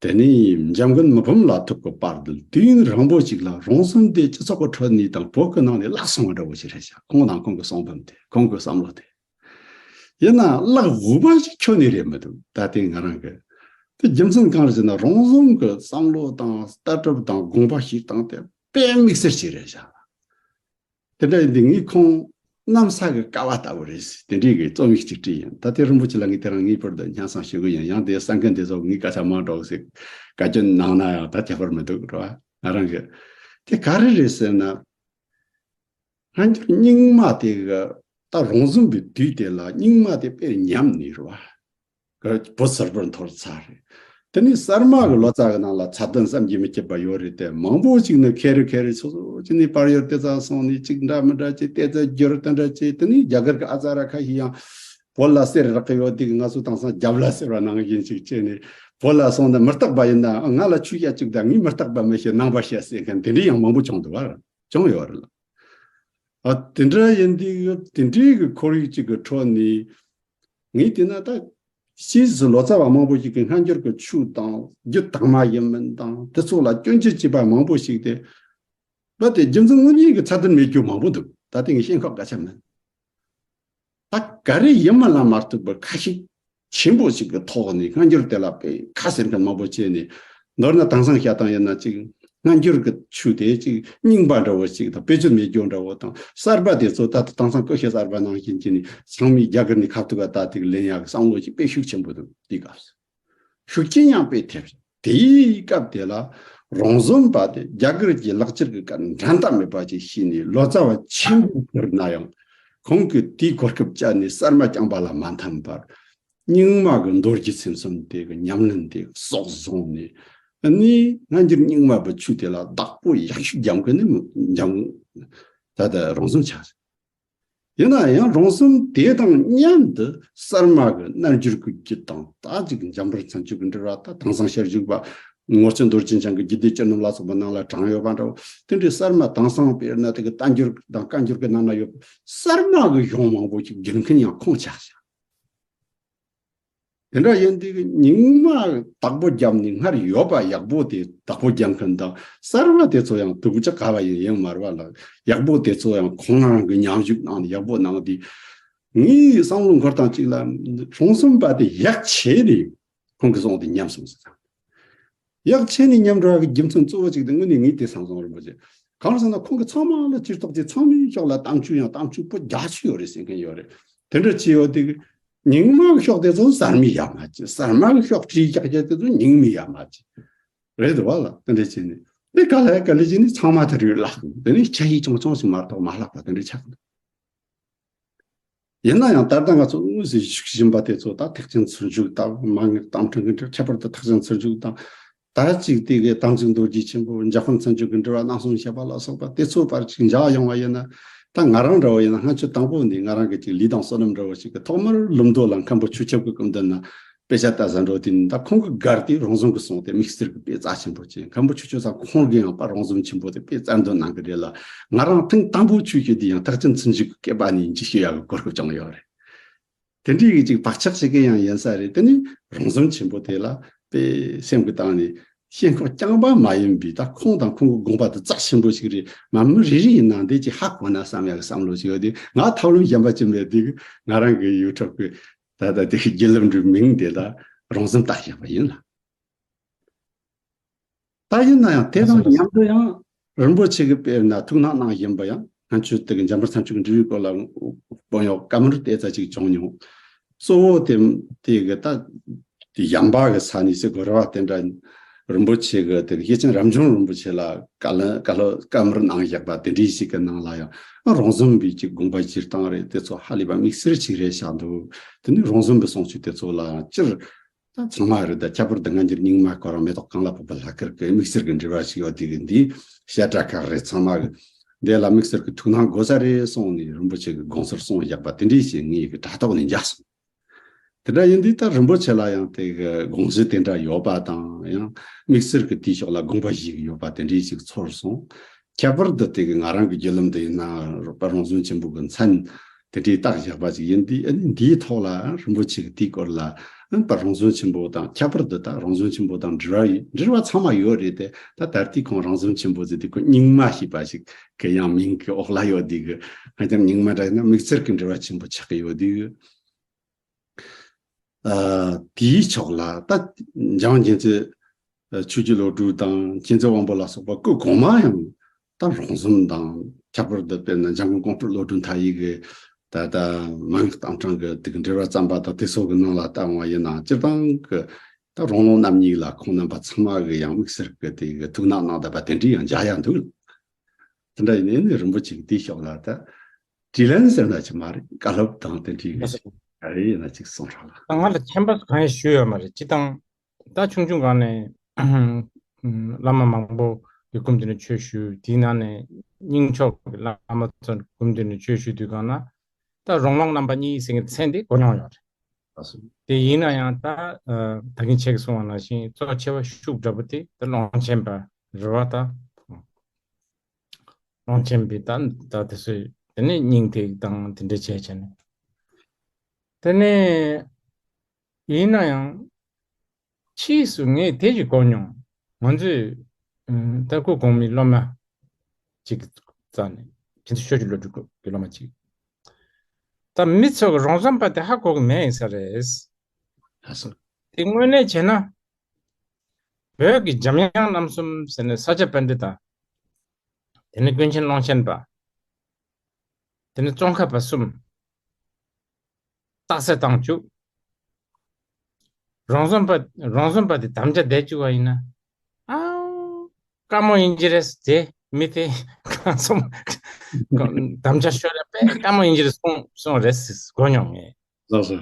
དེ་ནས་འཇམ་མགོན་མི་ཕམ་ལ་ཐུག་གི་བར་དུ་དུས་ཡུན་རིང་པོ་ཞིག་ལ་རོང་ཟོམ་དེ་སྤྱི་ཚོགས་ཀྱི་ཁྲོད་ནས་དང་བོད་ཀྱི་ནང་ནས་བརླག་སོང་བ་འདྲ་བོ་ཞིག་རེད་ཤག་ཁོང་དང་ཁོང་གི་གསུང་འབུམ་དེ་ཁོང་གི་བསམ་བློ་དེ། ཡིན་ན་བརླག་དགོས་པ་ཞིག་ཁྱོན་ནས་རེད་མི་འདུག་ད་ལྟའི་ང་རང་གི་དེ་རྒྱུ་མཚན་གང་རེད་ཟེར་ན་རོང་ཟོམ་གྱི་བསམ་བློ་དང་ལྟ་གྲུབ་དང་དགོངས་པ་བཞེས་སྟངས་དེ་དཔེ་དམིགས་བསལ་ཞིག་རེད་ཤག་དེ་འདྲ་ཡིན་དུས་ངས་ཁོང་གནམ་ས་གི་ཀ་བ་ལྟ་བུ་རེད་ཟེར་དེ་འདྲའི་གི་རྩོམ་ཡིག་ཅིག་བྲིས་ཡིན། ད་དེ་རིན་པོ་ཆེ་ལ་ངས་དེ་རིང་ངེས་པར་དུ་སྙན་སེང་ཞུ་གི་ཡིན། ཡང་དེ་གསན་མཁན་དེ་ཚོ་ངས་སྐད་ཆ་མང་དྲགས་ཟེར་བཀའ་བཀྱོན་གནང་ན་ཡང་ད་ཁྱད་པར་མི་འདུག་རེད་བ། ང་རང་གི་དེ་ག་རེ་རེད་ཟེར་ན། སྔ་འགྱུར་རྙིང་མ་དེ་གི་ད་རོང་ཟོམ་པའི་དུས་དེ་ལ་རྙིང་མ་དེ་དཔེ་ཉམས་ནས་རེད་བ། བོད་གསར་པར་འཐོར་ཚར་རེད། དེ་ནས་གསར་མ་གི་ལོ་ཙཱ་གི་ནང་ལ་མཚན་ལྡན་བསམ་གྱིས་མི་ཁྱབ་པ་ཡོད་རེད་དེ། མང་པོ་ཅིག་ནི་ཁེ་རེ་ཁེ་རེ་སོ་སོ་ཅིག་ནས་བར་ཡོད་དེ་ཙ་སོང་ནས་ཅིག་འདྲ་མི་འདྲ་ཅིག་དེ་ཙ་བསྒྱུར་དེ་འདྲ་ཅིག་དེ་ནས་རྒྱ་གར་གི་ཨ་ཙ་ར་ཁ་ཤས་ཡང་ བོད་ལ་གསེར་རག་གི་ཡོད་དུས་ང་ཚོ་དེང་སང་རྒྱབ་ལ་ཟེར་བ་ནང་བཞིན་ཅིག་བྱས་ནས་བོད་ལ་སོང་ན་མི་རྟག་པ་ཡིན་ན་ང་ལ་ཆོས་བཤད་ཅིག་དང་ངས་མི་རྟག་པ་མི་བཤད་ནང་པ་བཤད་ཟེར་མཁན་དེ་འདྲ་ཡང་མང་པོ་བྱུང་འདུག་བ། བྱུང་ཡོད་རེད་ལ། ཨ་དེ་འདྲ་ཡིན་དུས་དེ་འདྲའི་གི་ཁོར་ཡུག་ཅིག་གི་ཁྲོད་ནས་ངས་བལྟས་ན་ད་ཕྱིས་སུ་ལོ་ཙཱ་བ་མང་པོ་ཞིག་གིས་སྔ་འགྱུར་གྱི་ཆོས་དང་རྒྱུད་དག་མ་ཡིན་མིན་དང་དེ་ཚོ་ལ་སྐྱོན་བརྗོད་བྱས་པ་མང་པོ་ཞིག་དེ། བ་དེ་རྒྱུ་མཚན་དངོས་གནས་ཀྱི་ཚད་ལྡན་མེད་རྒྱུ་མང་པོ་འདུག་ད་ལྟ་ངས་ཤེས་ཁག་ག་ཆ་མེད། ད་ག་རེ་ཡིན་མིན་ལ་མ་ལྟོས་པར་ཁ་ཞེ་ཆེན་པོ་ཞིག་གི་ཐོག་ནས་སྔ་འགྱུར་དེ་ལ་དཔེ་ཁ་ཟེར་མཁན་མང་པོ་བྱས་ནས། མདོར་ན་དེང་སང་བཤད་སྟངས་ཡིན་ན་ཅིག་སྔ་འགྱུར་གྱི་ཆོས་དེ་ཅིག་རྙིང་པ་འདྲ་བོ་ཞིག་དང་དཔེ་བརྗོད་མེད་རྒྱུ་འདྲ་བོ་དང་གསར་པ་དེ་ཚོ་ད་ལྟ་དེང་སང་སྐུ་ཞབས་གསར་པ་ནང་བཞིན་གྱི་ནི་ཚང་མས་རྒྱ་གར་ནས་ཁ་ཐུག་ག་ད་ཐུག་ལེན་ཡག་བསམ་བློ་ཞིག་དཔེ་ཤུགས་ཆེན་པོ་འདུག་དེའི་སྐབས་སུ། ཤུགས་རྐྱེན་ཡང་དཔེ་ཐེབས། དེའི་སྐབས་དེ་ལ་རོང་ཟོམ་པ་དེ་རྒྱ་གར་གྱི་ལག་ཁྱེར་གྱི་སྐབས་འགྲན་ཟླ་མེད་པ་ཅིག་ཤེས་ནས་ལོ་ཙཱ་བ་ཆེན་པོ་གྱུར་ན་ཡང་ཁོང་གིས་དེའི་གོ་སྐབས་བཅད་ནས་གསར་མ་རྐྱང་པ་ལ་མ་འཐམ་པར་རྙིང་མ་གི་མདོ་སྒྱུ་སེམས་གསུམ་དེ་གི་ཉམས་ལེན་དེ་སྲོག་བཟུང་ནས་ནི་སྔ་འགྱུར་རྙིང་མ་པའི་ཆོས་དེ་ལ་བདག་པོ་ཡག་ཤོས་རྒྱབ་མཁན་ནི་འཇམ་ད་ལྟ་རོང་ཟོམ་ཆགས། ཡིན་ན་ཡང་རོང་ཟོམ་དེ་དང་མཉམ་དུ་གསར་མ་གི་རྣལ་འབྱོར་གྱི་རྒྱུད་དང་ད་ཅིག་འཇམ་དཔལ་མཚན་བརྗོད་ཀྱི་འགྲེལ་བ་ད་དེང་སང་ཞལ་བཞུགས་པ་ངོར་ཆེན་རྡོ་རྗེ་འཆང་གི་རྒྱུད་སྡེ་བཅུ་རྣམས་ལ་སོགས་པ་ནང་ལ་དྲངས་ཡོད་པ་འདྲ་བོ་དེ་འདྲའི་གསར་མ་དེང་སང་དཔེར་ན་དེ་གི་བསྟན་འགྱུར་དང་བཀའ་འགྱུར་གྱི་ནང་ན་ཡོད་པ་གསར་མ་གི་གཞུང་མང་པོ་ཞིག་བསྒྱུར་མཁན་ཡང་ཁོང་ཆགས་ཤག་དེ་འདྲ་ཡིན་དུས་རྙིང་མ་བདག་པོ་བརྒྱབ་ནས་སྔར་ཡོད་པ་ཡག་པོ་དེ་བདག་པོ་རྒྱབ་མཁན་དང་གསར་བ་དེ་ཚོ་ཡང་སྡུག་ཅག་ག་བ་ཡིན་ཡང་མ་རེད་བ་ལ་ཡག་པོ་དེ་ཚོ་ཡང་ཁོང་རང་གི་ཉམས་ཞིབ་གནང་ནས་ཡག་པོ་གནང་དུས་ངའི་བསམ་བློ་འཁོར་སྟངས་གཅིག་ལ་རོང་ཟོམ་པ་དེ་ཡག་ཆེ་ནས་ཁོང་གི་གསུང་དེ་ཉམས་སོང་ཟེར། ཡག་ཆེ་ནས་ཉམས་འགྲོ་བ་གི་རྒྱུ་མཚན་གཙོ་བོ་གཅིག་དེ་དངོས་གནས་ངས་དེ་བསམ་སོང་རིན་པོ་ཆེ། གང་ཟེར་ན་ཁོང་གི་ཚང་མ་ལ་ཅིག་རྟོགས་ཀྱི་ཚང་མའི་ཕྱོགས་ལ་གཏམ་རྒྱུད་ཡང་གཏམ་རྒྱུད་པོ་རྒྱ་ཆེ་ཡོད་རེད་ཟེར་མཁན་ཡོད་རེད། དེ་འདྲ་ཅི་ཡོད་དེ་གི་རྙིང་མ་གི་ཕྱོགས་དེ་ཚོ་གསར་མའི་ཡ་མ་ཅི་གསར་མ་གི་ཕྱོགས་བྲིས་རྒྱག་རྒྱག་དེ་ཚོ་རྙིང་མའི་ཡ་མ་ཅི་རེད་འདུག་བ་ལ་དེ་འདྲ་བྱས་ནས་དེ་ག་ལ་ག་ལེ་བྱས་ནས་ཚང་མ་དེ་རུ་བརླག་དེ་ནས་ཆ་ཤས་ཆུང་ཆུང་ཞིག་མ་གཏོགས་མ་བརླག་པ་དེ་འདྲ་ཆགས་འདུག་ཡིན་ན་ཡང་ད་ལྟ་ང་ཚོ་དངོས་སུ་བཞུགས་བཞིན་པ་དེ་ཚོ་ད་ཐེག་ཆེན་ཚུལ་འཇུག་དང་མན་ངག་རྟ་མགྲིན་གྱི་འགྲེལ་ཁྱད་པར་དུ་ཐེག་ཆེན་ཚུལ་འཇུག་དང་ད་ཅིག་དེ་གའི་དམ་ཚིག་རྡོ་རྗེ་ཆེན་པོ་འཇམ་དཔལ་མཚན་བརྗོད་ཀྱི་འགྲེལ་བ་རྣམ་གསུམ་བཤད་པ་ལ་སོགས་པ་དེ་ཚོ་བར་ཅིག་འཇགས་ཡོང་བ་ཡིན་ན་ད་ང་རང་འདྲ་བོ་ཡིན་ན་སྔ་ཆད་དང་པོ་ནས་ང་རང་གི་ཅིག་ལུས་དང་བསོད་ནམས་འདྲ་བོ་ཞིག་གི་ཐོག་མར་ལུང་མདོ་ལ་མཁན་པོ་ཆོས་ཁྱབ་ཀྱི་སྐུ་མདུན་ན། དཔེ་ཆ་ལྟ་ས་འགྲོ་དུས་ནི་ད་ཁོང་གི་སྒར་དེ་རོང་ཟོམ་གི་སོང་སྟེ་དམིགས་བསལ་གྱི་དཔེ་རྩ་ཆེན་པོ་ཅན་མཁན་པོ་ཆོས་སྐྱོང་ཚང་ཁོང་གིས་ཡང་པ་རོང་ཟོམ་ཆེན་པོ་དེ་དཔེ་རྩ་འདོན་གནང་གི་རེད་ལ་ང་རང་ཐེངས་དང་པོ་ཆོས་ཞུ་དུས་ཡང་ཐེག་ཆེན་ཚུལ་འཇུག་གི་སྐད་པ་ནས་འཇུ་ཞུ་ཡག་གི་གོ་སྐབས་བྱུང་ཡོད་རེད། དེ་འདྲའི་གི་ཅིག་བག་ཆགས་ཤིག་གི་ཡང་ཡིན་ས་རེད། དེ་ནི་རོང་ཟོམ་ཆེན་པོ་དེ་ལ་དཔེ་སེམས་ཀྱི་སྟེང་ནས་ཤེས་ཁོག་རྐྱང་པ་མ་ཡིན་པའི་ད་ཁོང་དང་ཁོང་གི་དགོངས་པ་དེ་རྩ་ཆེན་པོ་ཞིག་རེད། མ་མི་རེ་རེ་ཡིན་ན་འདི་ཅིག་ཧ་གོ་ན་བསམ་ཡག་གི་བསམ་བློ་ཞིག་ཡོད་དུས་ང་ཐབས་ལམ་གཞན་པ་ཅི་མེད་དུས་ང་རང་གི་ཡུ་ཊུབ་གི་ད་ལྟ་དེ་བརྒྱུད་ལམ་འགྲོའི་མིང་དེ་ལ་རོང་ཟོམ་བཏགས་བཞག་པ་ཡིན་ལ། ད་ཡིན་ན་ཡང་དེ་དང་མཉམ་དུ་ཡང་རིན་པོ་ཆེ་གི་དཔེར་ན་ཐུགས་སྣང་གནང་བཞིན་པ་ཡང་སྔོན་ཆད་དེ་གི་འཇམ་དཔལ་མཚན་བརྗོད་ཀྱི་འབྲས་བུའི་སྐོར་ལ་དཔོན་གཡོག་བཀའ་མོལ་དེ་ཙམ་ཅིག་བྱུང་མྱོང་། གཙོ་བོ་དེ་དེ་གི་ད་དེ་གཞན་པ་གི་ས་ནས་ཟེར་དགོས་རེད་བ། དེ་འདྲ་རིན་པོ་ཆེ་གི་དེ་གི་སྐྱེས་ཆེན་རབ་འབྱམས་རིན་པོ་ཆེ་ལ་བཀའ་ལན་བཀའ་སློབ་བཀའ་མོལ་གནང་བཞག་པ་དེ་འདྲའི་ཞིག་གི་ནང་ལ་ཡང་རོང་ཟོམ་པའི་ཅིག་དགོངས་པ་བཞེས་སྟངས་རེད། དེ་ཚོ་ཧ་ལས་པ་དམིགས་བསལ་ཅིག་རེད་བཞག་འདུག་དེ་ནི་རོང་ཟོམ་པའི་གསུང་ཆོས་དེ་ཚོ་ལ་སྤྱིར་ད་ཚང་མ་རེད། ད་ཁྱད་པར་དུ་སྔ་འགྱུར་རྙིང་མ་ཁོ་རང་མེ་ཏོག་གང་ལ་ཕོག་པའི་ལྷ་སྐལ་གྱི་དམིགས་བསལ་གྱི་འབྲེལ་བ་ཞིག་ཡོད་དེ་གི་འདི་བཤད་གྲྭ་ཁག་རེད། ཚང་མ་གི་འདི་ལ་དམིགས་བསལ་གྱི་ཐུགས་སྣང་དགོས་ས་རེད་གསུངས་ནས་རིན་པོ་ཆེ་གི་དགོངས་ཚུལ་གསུངས་བཞག་པ་དེ་འདྲའི་ཞིག་ངའི་གི་དྲ་ཐོག་ནས་མཇལ་སོང་། དེ་འདྲ་ཡིན་དུས་ད་རིན་པོ་ཆེ་ལ་ཡང་དེ་གི་དགོངས་གཞི་དེ་འདྲ་ཡོད་པ་དང་ཡང་དམིགས་བསལ་གྱི་དེའི་ཕྱོགས་ལ་དགོངས་པ་བཞེས་ཀྱི་ཡོད་པ་དེ་འདྲའི་ཞིག་ཚོར་སོང་། ཁྱད་པར་དུ་དེ་གི་ང་རང་གི་བརྒྱུད་ལམ་དུ་ཡིན་ན་རོགས་པ་རོང་ཟོམ་ཆེན་པོ་གི་མཚན་དེ་འདྲའི་བཏགས་བཞག་པ་ཅིག་ཡིན་དུས་ཨ་ནི་འདིའི་ཐོག་ལ་རིན་པོ་ཆེ་གི་དེའི་སྐོར་ལ་ཨ་ནི་པ་རོང་ཟོམ་ཆེན་པོ་དང་ཁྱད་པར་དུ་ད་རོང་ཟོམ་ཆེན་པོ་དང་འབྲེལ་བ་ཡོད་འབྲེལ་བ་ཚང་མ་ཡོད་རེད་དེ། ད་ད་ལྟའི་ཁོང་རོང་ཟོམ་ཆེན་པོ་ཟེར་དུས་ཁོ་རྙིང་མ་ཞེས་པ་ཞིག་གི་ཡང་མིང་གི་འོག་ལ་ཡོད་དུས་གི་ང་ཀྱང་རྙིང་མ་འདྲ་ཡིན་ན་དམིགས་བསལ་གྱི་འབྲེལ་བ་ཆེན་པོ་ཆགས་ཀྱི་ཡོད་དུས། ཨ་དེའི་ཕྱོགས་ལ་ད་འཇམ་དབྱངས་མཁྱེན་བརྩེ་ཆོས་ཀྱི་བློ་གྲོས་དང་མཁྱེན་བརྩེ་དབང་པོ་ལ་སོགས་པ་སྐུ་གོང་མ་ཡང་ད་རོང་ཟོམ་དང་ཁྱད་པར་དུ་དཔེར་ན་འཇམ་མགོན་ཀོང་སྤྲུལ་བློ་གྲོས་མཐའ་ཡས་ཀྱི་ད་ལྟ་མན་ངག་རྟ་མགྲིན་གྱི་དེ་གི་འགྲེལ་པ་བརྩམས་པ་དང་དེ་སོགས་ཀྱི་ནང་ལ་བལྟ་འོང་བ་ཡིན་ན་སྤྱིར་བཏང་གི་ད་རོང་ལུང་རྣམ་གཉིས་ལ་ཁོང་རྣམ་པ་ཚང་མ་གི་ཡང་དམིགས་བསལ་གྱི་དེ་གི་ཐུགས་སྣང་གནང་བསྡད་པ་དེ་འདྲའི་ཡང་མཇལ་ཡ་འདུག་དེ་འདྲ་ཡིན་ནའི་རིན་པོ་ཆེ་གི་དེའི་ཕྱོགས་ལ་ད་དྲིས་ལན་ཟེར་ན་ཅིག་མ་རེད། བཀའ་སློབ་དང་དེ་འདྲའི་གི་ཅིག་ག་རེ་ཡིན་ན་ཅིག་གསུང་རོགས་ལ། ད་ང་ལ་ཁྱད་པར་གང་ཡང་ཞུ་ཡོད་མ་རེད། སྤྱིར་བཏང་ད་ཆུང་ཆུང་སྒང་ནས་བླ་མ་མང་པོ་གི་སྐུ་མདུན་ནས་ཆོས་ཞུས། དེའི་ནང་ནས་རྙིང་ཕྱོགས་ཀྱི་བླ་མ་ཚོ་སྐུ་མདུན་ནས་ཆོས་ཞུས་དུས་སྒང་ན་ ད་རོང་ལུང་རྣམ་པ་གཉིས་ཟེར་མཁན་མཚན་དེ་གོ་མྱོང་ཡོད་རེད། ཨ་སོ། དེ་ཡིན་ན་ཡང་ད་ཨ་ད་གིན་ཁྱེད་ཀྱིས་གསུངས་པ་ནང་བཞིན་གཙོ་ཆེ་བ་ཤུགས་དྲག་པོ་དེ་ད་ཀློང་ཆེན་པ་རེད་བ། ད་ཀློང་ཆེན་པའི་ད་ད་དེ་ཚོས་དེ་ནས་སྙིང་ཐིག་དང་དེ་འདྲ་བྱས་བྱས་ནས། དེ་ནས་ཡིན་ན་ཡང་ཕྱིས་སུ་ངས་དེ་ཞིག་གོ་མྱོང་། ང་ཚོས་ཨ་ད་སྐུ་གོང་མའི་སློབ་མ་ཅིག་རྩ་ནས་ཁྱེད་ཚོ་ཆོས་ཀྱི་བློ་གྲོས་ཀྱི་སློབ་མ་ཅིག་ད་མི་ཚོ་གི་རོང་ཟོམ་པ་དེ་ཧ་གོ་གི་མེད་ཡིན་ས་རེད། ཨ་སོ། དེ་དངོས་གནས་བྱས་ན། བོད་ཀྱི་འཇམ་དབྱངས་རྣམ་གསུམ་ཟེར་ནས་ས་སྐྱ་པཎྜི་ཏ། དེ་ནས་ཀུན་མཁྱེན་ཀློང་ཆེན་པ། དེ་ནས་ཙོང་ཁ་པ་གསུམ། རྟགས་གསལ་བཏང་བཅུག་རོང་ཟོམ་པ་རོང་ཟོམ་པ་དེ་དམ་བཅའ་བསྡད་བཅུག་པ་ཡིན་ན། ཨའོ། དཀའ་མོ་ཡིན་གྱི་རེད་དེ་མི་དེ་གང་སོང་། དམ་བཅའ་ཤོར་ཡ་དཔེ་དཀའ་མོ་ཡིན་གྱི་རེད་གསུངས་གསུངས་རེད་གོ་མྱོང་ངས། ལགས་སོ།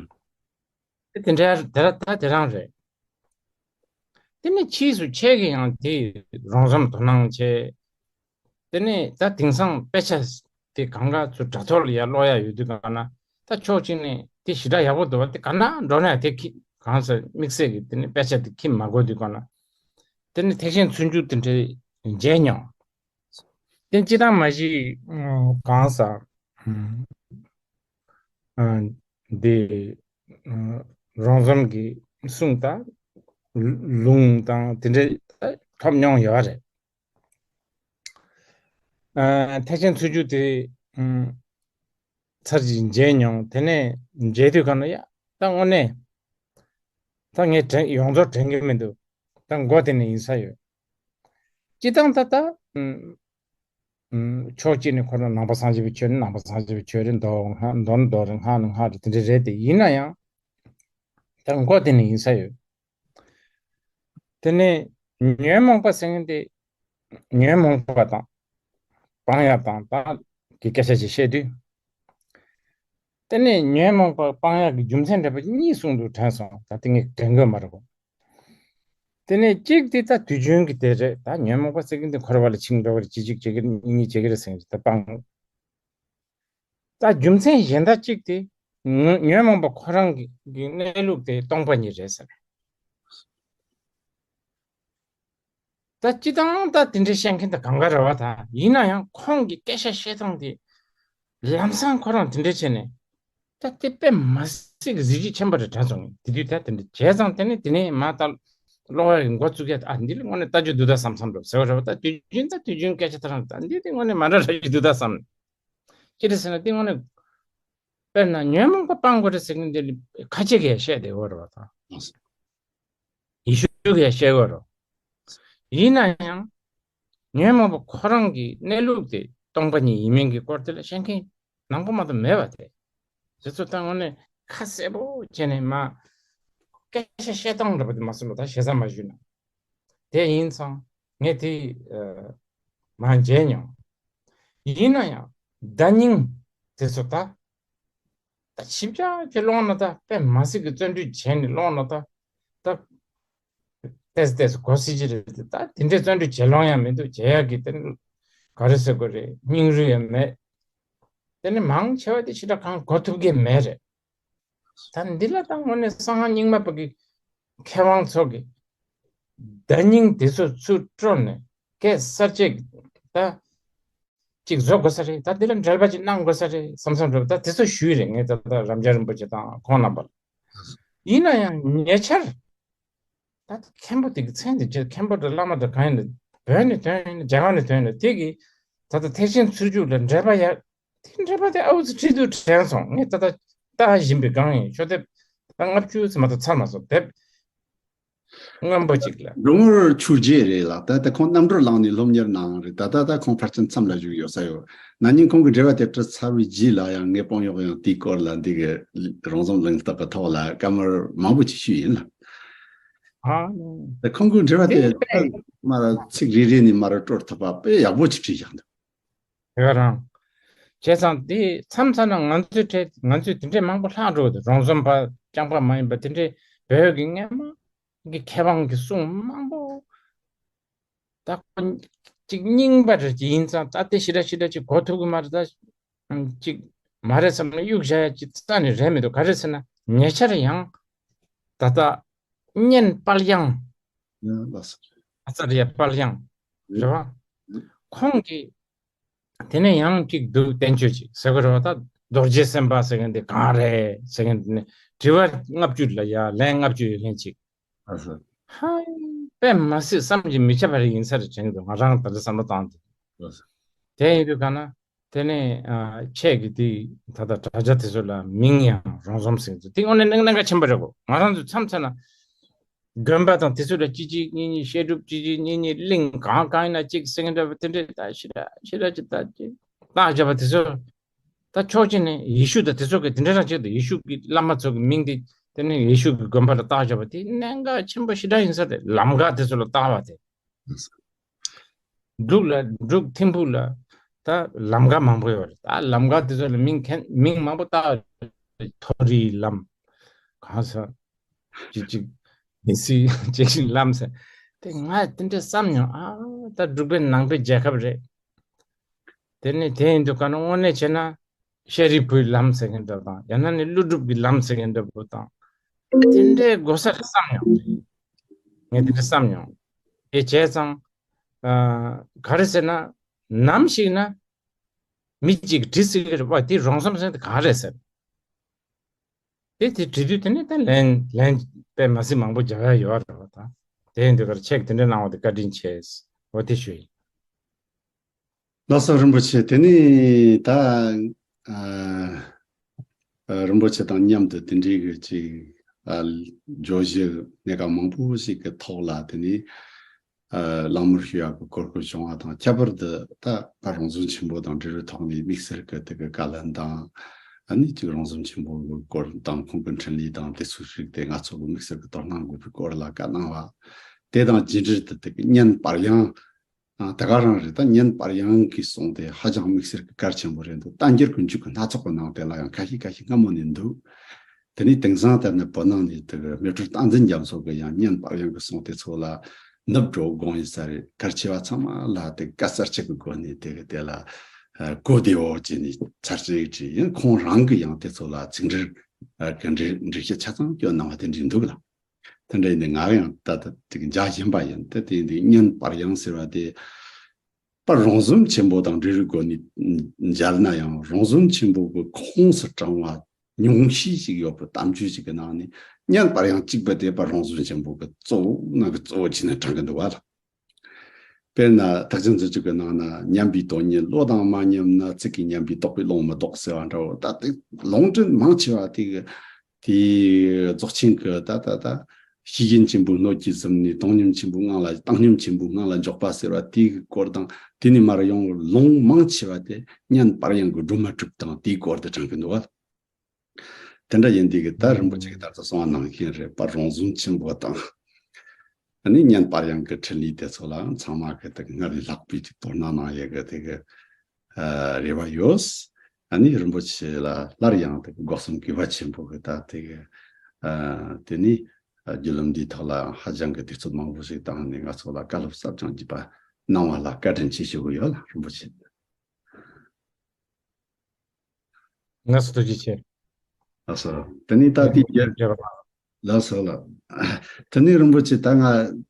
དེ་དེ་འདྲ་དེ་ར་ད་དེ་རང་རེད། དེ་ནི་ཕྱིས་སུ་ཁྱེད་ཀྱིས་ཡང་དེ་རོང་ཟོམ་དོ་སྣང་བྱས། དེ་ནས་ད་དེང་སང་དཔེ་ཆ་དེ་གང་ག་ཚོ་དྲ་ཐོག་ལ་ཡར་ཀློག་ཡ་ཡོད་དུས་གང་ན་ད་ཕྱོགས་གཅིག་ནས་དེ་ཞེ་དྲག་ཡག་པོ་འདུག་བ། དེ་ག་ན་འགྲོ་ན་དེ་ཁྱི་གང་ཟེར་དམིགས་བསལ་གྱི་དེ་ནས་དཔེ་ཆ་དེ་ཁྱི་མ་དགོས་དུས་གང་ན། དེ་ནས་ཐེག་ཆེན་ཚུལ་འཇུག་དེ་འདྲའི་མཇལ་མྱོང་། དེ་སྤྱི་བཏང་མ་གཞི་གང་ཟེར་འདི་རོང་ཟོམ་གྱི་གསུང་དང་ལུང་དང་དེ་འདྲའི་ཐོབ་མྱོང་ཡོད་རེད། ཐེག་ཆེན་ཚུལ་འཇུག་དེ་ཚར་གཅིག་མཇལ་མྱོང་། དེ་ནས་མཇལ་དུས་གང་ན་ཡ་ད་དངོས་གནས་ད་ངས་དྲན་ཡོངས་རྫོགས་དྲན་གྱི་མི་འདུག་ད་མགོ་དེ་ནས་ཡིན་ས་ཡོད། སྤྱི་བཏང་ད་ལྟ་ཕྱོགས་གཅིག་ནས་ཁོ་རང་ནང་པ་སངས་རྒྱས་པའི་ཆོས་ནི་ནང་པ་སངས་རྒྱས་པའི་ཆོས་རེད། མདོ་སྔགས་མདོ་ནི་མདོ་རེད། སྔགས་ནི་སྔགས་རེད། དེ་འདྲ་རེད། དེ་ཡིན་ན་ཡང་ད་མགོ་དེ་ནས་ཡིན་ས་ཡོད། དེ་ནས་ཉོན་མོངས་པ་ཟེར་མཁན་དེ་ཉོན་མོངས་པ་དང་སྤང་ཡག་དང་ད་གི་སྐད་ཆ་ཞིག་བཤད་དུས། དེ་ནས་ཉོན་མོངས་པ་སྤང་ཡག་གི་རྒྱུ་མཚན་འདྲ་པོ་གཉིས་གསུང་དུ་དྲན་སོང་། ད་དེ་ངས་དྲན་དགོས་མ་རེད་གོ། དེ་ནས་གཅིག་དེ་ད་དུས་རྒྱུན་གྱི་དེ་རེད། ད་ཉོན་མོངས་པ་ཟེར་གྱི་འདི་འཁོར་བ་ལ་འཆིང་འགྲོ་གི་རེད། གཅིག་གཅིག་བྱེད་ཀྱི་རེད། གཉིས་གཉིས་བྱེད་ཀྱི་རེད་ཟེར་གྱི་ད་སྤང་། ད་རྒྱུ་མཚན་གཞན་དག་གཅིག་དེ་ཉོན་ཉོན་མོངས་པ་ཁོ་རང་གི་གི་གནས་ལུགས་དེ་སྟོང་པ་ཉིད་རེད་ཟེར། ད་སྤྱི་བཏང་ད་དེ་འདྲའི་བཤད་མཁན་ད་གང་ག་རེད་བ། ད་ཡིན་ན་ཡང་ཁོང་གི་སྐད་ཆ་བཤད་སྟངས་དེ་ལམ་སང་ཁོ་རང་དེ་འདྲ་བྱས་ནས་ད་དེ་དཔེ་མ་སྲིད་ཀྱི་གཟི་བརྗིད་ཆེན་པོ་རེད་དྲན་སོང་། དེ་དུས་ད་དེ་འདྲ་བྱས་ཙང་དེ་ནས་དེ་ནས་མ་ད་ཀློག་ཡ་གི་འགོ་བཙུགས་ཡ། ཨ་འདི་ལ་དངོས་གནས་ལྟ་རྒྱུ་འདུག་ད་བསམ་བསམ་འགྲོ་ཟེར་བ་རེད་བ། ད་དུས་རྒྱུན་ད་དུས་རྒྱུན་སྐད་ཆ་ད་རང་ད་འདི་དེ་དངོས་གནས་མ་འདྲ་འདྲ་ཞིག་འདུག་ད་བསམ། ཅི་རེད་ཟེར་ན་དེ་དངོས་གནས་དཔེར་ན་ཉོན་མོངས་པ་སྤང་དགོས་རེད་ཟེར་མཁན་དེ་ཁ་ལྕེ་གིས་བཤད་བསྡད་ཡོད་རེད་བ། ད་ཡེ་ཤུ་གིས་བཤད་ཡོད་རེད། ཡིན་ན་ཡང་ཉོན་མོངས་པ་ཁོ་རང་གི་གནས་ལུགས་དེ་སྟོང་པ་ཉིད་ཡིན་མིན་གྱི་སྐོར་དེ་ལ་བཤད་མཁན་ནང་པ་མ་གཏོགས་མེད་པ་དེ། དེ་ཚོ་ད་དངོས་གནས་ཁ་གསལ་པོ་བྱས་ནས་མ་སྐད་ཆ་བཤད་སྟངས་འདྲ་པོ་དེ་མ་སོང་ལ་ད་ཞེ་ས་མ་ཞུས་ན། དེ་ཡིན་ཙང་ངས་དེ་ཨ་མ་མཇལ་མྱོང་། ཡིན་ན་ཡང་བརྡ་རྙིང་དེ་ཚོ་ད་ད་ཞིབ་ཆ་ཅིག་ཀློག་ན་ད་དཔེ་མ་སྲིད་ཀྱི་བརྩོན་འགྲུས་བྱས་ནས་ཀློག་ན་ད་ད་ཏེས་ཏེས་གོ་སྲིད་ཀྱི་རེད་དེ། ད་དེ་འདྲའི་བརྩོན་འགྲུས་བྱེད་ལོང་ཡང་མི་འདུག་བྱེད་ཡག་གི་དེ་ག་རེ་ཟེར་དགོས་རེད། སྙིང་རུས་ཡང་མེད། དེ་ནི་མང་ཆེ་བ་དེ་ཞེ་དྲག་གང་གོ་ཐུབ་ཀྱི་མེད་རེད། ད་འདི་ལ་ད་དངོས་གནས་གསང་སྔགས་རྙིང་མ་པ་གི་མཁས་དབང་ཚོ་གི་བརྡ་རྙིང་དེ་ཚོ་ཚུར་དཀྲོལ་ནས་སྐད་གསར་བཅད་ད་ཅིག་བཟོ་དགོས་ས་རེད། ད་འདི་ལ་འགྲེལ་པ་ཅིག་གནང་དགོས་ས་རེད་བསམ་བསམ་རེད། ད་དེ་ཚོ་ཞུས་རེད། ངས་ད་ལྟ་རབ་འབྱམས་རིན་པོ་ཆེ་དང་ཁོང་རྣམ་པ་ལ། ཡིན་ན་ཡང་ཉེ་ཆར་ད་མཁན་པོ་དེ་གི་མཚན་དེ་ཅི། མཁན་པོ་དང་བླ་མ་དང་གང་ཡིན་ན་བོད་ནས་ཐོན་ཡིན་ན་རྒྱ་གར་ནས་ཐོན་ཡིན་ན་དེ་གི་ད་ལྟ་ཐེག་ཆེན་ཚུལ་འཇུག་ལ་འགྲེལ་པ་ཡ། དེ་འགྲེལ་པ་དེ་ཨའུ་ཙི་ཁྲིད་དུ་དྲན་སོང་། ངས་ད་ལྟ་ལྟ་བཞིན་པའི་སྒང་ཡིན། ཤོ་དེབ་ད་ལྔ་བཅུ་ཙམ་མ་གཏོགས་ཚར་མ་སོང་། དེབ་སྔོན་པོ་ཅིག་ལ། འབྲོང་ངར་ཆོས་རྗེ་རེད་ལགས། ད་ལྟ་ཁོང་རྣམ་གྲོལ་ལངས་ནས་སློབ་གཉེར་གནང་རེད། ད་ལྟ་ད་ཁོང་ཕལ་ཆེར་མཚམས་ལ་བཞུགས་ཡོད་ས་ཡོད། ན་ནིང་ཁོང་གི་འགྲེལ་པ་དེ་བྲིས་ཚར་བའི་རྗེས་ལ་ཡང་ངའི་དཔོན་གཡོག་ཡང་དེའི་སྐོར་ལ་འདི་གི་རོང་ཟོམ་གླེང་སྟེགས་ཀྱི་ཐོག་ལ་བཀའ་མོལ་མང་པོ་ཅིག་ཞུས་ཡིན་ལགས། ཨ་ནི། ད་ཁོང་གི་འགྲེལ་པ་དེ་དེ་དཔེ་མར་ཚིག་རེ་རེ་ནས་མར་དཀྲོལ་ཐུབ་པ་དཔེ་ཡག་པོ་ཅིག་བྲིས་བཞག་འདུག་དེ་ག་རང་། བྱས་ཙང་དེ་མཚམས་མཚམས་ན་ང་ཚོའི་གྲས་ང་ཚོས་དེ་འདྲས་མང་པོ་ལྷག་འགྲོ་གི་འདུག་རོང་ཟོམ་པ་རྐྱང་པ་མ་ཡིན་པ་དེ་འདྲས་བོད་ཀྱི་སྔས་མ་གི་མཁས་དབང་གི་གསུང་མང་པོ། ད་ཁོ་གཅིག་རྙིང་པ་རེད་ཀྱི་ཡིན་ཙང་ད་དེ་ཞེ་དྲག་ཞེ་དྲག་ཅིག་གོ་ཐུབ་ཀྱི་མ་རེད། ད་གཅིག་ མ་རེད་བསམ་ན་གཡུག་བཞག་ཡ་ཅིག་རྩ་ནས་རེད་མི་འདུག་ག་རེ་ཟེར་ན་ཉེ་ཆར་ཡང་ད་ལྟ་གཉན་དཔལ་དབྱངས། ཡང་ལགས་སོ། ཨ་ཙརྱ་དཔལ་དབྱངས་རེད་བ། ཁོང་གིས་དེ་ནས་ཡང་གཅིག་འདུག་བསྟན་བཅོས་ཅིག་ཟེར་གི་རེད་བ། ད་རྡོ་རྗེ་སེམས་དཔའ་ཟེར་མཁན་དེ་གང་རེད་ཟེར་མཁན་དེ་ནས་དྲི་བ་ལྔ་བཅུ་ལ་ཡ་ལན་ལྔ་བཅུ་ཡོད་མཁན་ཅིག་ཨ་ཧ། དཔེ་མ་སྲིད་བསམ་གྱིས་མི་ཁྱབ་པ་རེ་ཡིན་ས་རེད་དྲན་གི་འདུག་ང་རང་ད་ལྟ་བསམ་བློ་བཏང་དུས། ལགས་སོ། དེ་ཡིན་དུས་ག་ན་དེ་ནས་ཨ་ཁྱེད་ཀྱི་དེ་ད་ལྟ་དྲ་རྒྱ་དེ་ཚོ་ལ་མིང་ཡང་རོང་ཟོམ་ཟེར་གི་འདུག་དེ་དངོས་གནས་གནད་འགག་ཆེན་པོ་རེད་གོ་ང་རང་ཚོ་མཚམས་མཚམས་ན་དགོན་པ་དང་དེ་ཚོ་ལ་གཅིག་གཅིག་གཉིས་གཉིས་བཤད་སྒྲུབ་གཅིག་གཅིག་གཉིས་གཉིས་གླིང་གང་གང་ཡིན་ན་གཅིག་ཟེར་གི་འདྲ་བ་དེ་འདྲས་ད་ཤི་ར་ཤི་ར་ཅིག་ད་ཅིག་བཏགས་བཞག་པ་དེ་ཚོ། ད་ཕྱོགས་གཅིག་ནས་ཡེ་ཤུ་དང་དེ་ཚོ་གི་དེ་འདྲ་རང་བྱེད་དུ་ཡེ་ཤུ་གི་བླ་མ་ཚོ་གི་མིང་དེ་དེ་ནས་ཡེ་ཤུ་གི་དགོན་པ་ལ་བཏགས་བཞག་པ་དེ་གནད་འགག་ཆེན་པོ་ཞེ་དྲག་ཡིན་ས་རེད། ལམ་ཁ་དེ་ཚོ་ལ་བཏགས་པ་དེ། འབྲུག་ལ་འབྲུག་ཐིམ་ཕུག་ལ་ད་ལམ་ཁ་མང་པོ་ཡོད་རེད། ད་ལམ་ཁ་དེ་ཚོ་ལ་མིང་མཁན་མིང་མང་པོ་བཏགས་རེད། མཐོ་རིས་ལམ་གང་ས་ཅིག་ཅིག་མི་སྲིད་ཅིག་ཅིག་ལམ་ཟེར། དེ་ང་དེ་འདྲ་བསམ་མྱོང་ཨ། ད་འབྲུག་པའི་ནང་པའི་རྒྱལ་ཁབ་རེད། དེ་ནས་དེ་ཡིན་དུས་ག་ན་དངོས་གནས་བྱས་ན་ཤཱ་རིའི་བུའི་ལམ་ཟེར་མཁན་འདྲ་དང་ཡང་ན་ནི་ཀླུ་སྒྲུབ་ཀྱི་ལམ་ཟེར་མཁན་འདྲ་པོ་དང་དེ་འདྲའི་དགོས་ས་རེད་བསམ་མྱོང་། ངས་དེ་འདྲ་བསམ་མྱོང་། དེ་བྱས་ཙང་ཨ་ག་རེ་ཟེར་ན་ནམ་ཞིག་ན་མི་གཅིག་གིས་དྲི་སྲིད་ཀྱི་རེད་པ། དེ་རོང་ཟོམ་ཟེར་དེ་གང་རེད་ཟེར། དེ་དེ་བྲིས་དུས་དེ་ནས་ད་ལན་ལན་དཔེ་མ་སྲིད་མང་པོ་རྒྱག་ཡ་ཡོད་རེད་བ་ད། དེ་ཡིན་དུས་ཀར་ཆེག་དེ་འདྲ་གནང་བ་དེ་བཀའ་དྲིན་ཆེ། འོ་དེ་ཞུ་ཡིན། ལགས་སོ་རིན་པོ་ཆེ། དེ་ནས་ད་ཨ་རིན་པོ་ཆེ་དང་མཉམ་དུ་དེ་འདྲའི་གི་ཅིག་ཨ་བརྗོད་གཞི་གནད་འགག་མང་པོ་ཞིག་གི་ཐོག་ལ་དེ་ནས། ཨ་གླེང་མོལ་ཞུ་ཡག་གི་གོ་སྐབས་བྱུང་བ་དང་ཁྱད་པར་དུ་ད་ཕར་རོང་ཟོམ་ཆེན་པོ་དང་འབྲེལ་བའི་ཐོག་ནས་དམིགས་བསལ་གྱི་དེ་གི་བཀའ་ལན་དང་ཨ་ནི་ཅིག་རོང་ཟོམ་ཆེན་པོ་གི་སྐོར་དང་ཁོང་གི་འཕྲིན་ལས་དང་དེ་ཚོའི་རིགས་དེ་ང་ཚོ་གི་དམིགས་བསལ་གྱི་དོ་སྣང་དགོས་པའི་སྐོར་ལ་བཀའ་གནང་བ། དེ་དང་རྗེས་འབྲེལ་དུ་དེ་གི་གཉན་དཔལ་དབྱངས་ཨ་ད་ག་རང་རེད། ད་གཉན་དཔལ་དབྱངས་ཀྱི་གསུང་དེ་ཧ་ཅང་དམིགས་བསལ་གྱི་གལ་ཆེན་པོ་རེད་འདུག་བསྟན་འགྱུར་ཀུན་འཇུག་གི་སྣ་ཚོགས་པའི་ནང་དེ་ལ་ཡང་ཁ་ཤས་ཁ་ཤས་སྔ་མོ་ནས་འདུག་དེ་ནས་དེང་སང་ལྟར་ན་བོད་ནང་ནས་དེ་གི་མེ་སྤྲེལ་སྟངས་འཛིན་རྒྱ་མཚོ་གི་ཡང་གཉན་དཔལ་དབྱངས་ཀྱི་གསུང་དེ་ཚོ་ལ་ནུབ་འགྲོ་དགོངས་ཡིན་ས་རེད། གལ་ཆེ་བ་ཚང་མ་ལ་དེ་བཀའ་གསར་བཅད་ཀྱི་སྒོ་ནས་དེ་གི་དེ་ལ་གོ་བདེ་བོ་བྱས་ནས་ཚར་གཅིག་བྲིས་ཡིན། ཁོང་རང་གི་ཡང་དེ་ཚོ་ལ་ཚིག་འགྲེལ་གི་འགྲེལ་འགྲེལ་བཤད་ཆ་ཚང་སྐྱོན་གནང་བ་དེ་འདྲ་འདུག་ལ། དེ་འདྲ་ཡིན་དུས་ང་ཡང་ད་ལྟ་དེ་གི་མཇལ་བཞིན་པ་ཡིན། དེ་དེ་ཡིན་དུས་གཉན་དཔལ་དབྱངས་ཟེར་བ་དེ། པར་རོང་ཟོམ་ཆེན་པོ་དང་འབྲེལ་བའི་སྒོ་ནས་མཇལ་ན་ཡང་རོང་ཟོམ་ཆེན་པོ་གི་ཁོངས་སུ་དྲངས་པ་ཉུང་ཤས་ཤིག་ཡོད་པའི་གཏམ་རྒྱུད་ཅིག་གི་ནང་ནས་གཉན་དཔལ་དབྱངས་གཅིག་པུ་དེ་པར་རོང་ཟོམ་ཆེན་པོ་གི་གཙོ་བོ་ནང་གི་གཙོ་བོ་བྱས་ནས་དྲངས་ཀྱི་འདུག་བ་ལ། དཔེར་ན་ཐེག་ཆེན་མཛོད་ཆེན་གྱི་ནང་ན་མཉམ་པའི་དོན་གཉིས་བློ་དང་མ་མཉམ་ན། ཚིག་གིས་མཉམ་པའི་དོགས་པའི་ལུང་མི་ལྡོག་ཟེར་བ་འདྲ་བོ། ད་དེ་ལུང་འདྲེན་མང་ཆེ་བ་དེ་གི་དེའི་རྫོགས་ཆེན་གྱི་ད་ད་ད་ཤེས་བཞིན་ཆེན་པོའི་སྣོད་ཀྱིས་ཟིན་ནས་བཏང་སྙོམས་ཆེན་པོའི་ངང་ལ་བཏང་སྙོམས་ཆེན་པོའི་ངང་ལ་འཇོག་པ་ཟེར་བ་དེའི་སྐོར་དང་། དེ་ནས་མར་ཡོང་ལུང་མང་ཆེ་བ་དེ་གཉན་དཔལ་དབྱངས་ཀྱི་སྒྲོན་མ་གྲུབ་དང་དེའི་སྐོར་དུ་དྲངས་ཀྱི་འདུག་བ། དེ་འདྲ་ཡིན་དུས་ཀྱི་ད་རིན་པོ་ཆེ་གིས་ད་ལྟ་གསུངས་པ་ནང་བཞིན་རེད། པར་རོང་ཟོམ་ཆེན་པོ་དང་། ཨ་ནི་གཉན་དཔལ་དབྱངས་ཀྱི་འཕྲིན་ལས་དེ་ཚོ་ལའང་ཚང་མ་གི་དེ་སྔར་ལས་ལྷག་པའི་ཅིག་དོ་སྣང་གནང་ཡས་ཀྱི་དེ་གི་ཨ་རེ་བ་ཡོད། ཨ་ནི་རིན་པོ་ཆེ་ལ་སླར་ཡང་དེ་གི་སྒོ་གསུམ་གུས་པ་ཆེན་པོ་གི་ད་དེ་གི་ཨ་དེ་ནི་ཨ་བརྒྱུད་ལམ་འདིའི་ཐོག་ལ་ཧ་ཅང་གི་དུས་ཚོད་མང་པོ་ཞིག་བཏང་ནས་ང་ཚོ་ལ་བཀའ་སློབ་ཟབ་ཅིང་རྒྱས་པ་གནང་བ་ལ་བཀའ་དྲིན་ཆེ་ཞུ་གི་ཡོད་ལ། རིན་པོ་ཆེ། ལགས་སོ། ཐུགས་རྗེ་ཆེ། ལགས་སོ། དེ་ནས་ད་དེ་རྒྱལ། ལགས་སོ་ལགས། དེ་ནས་རིན་པོ་ཆེ་ད་ང་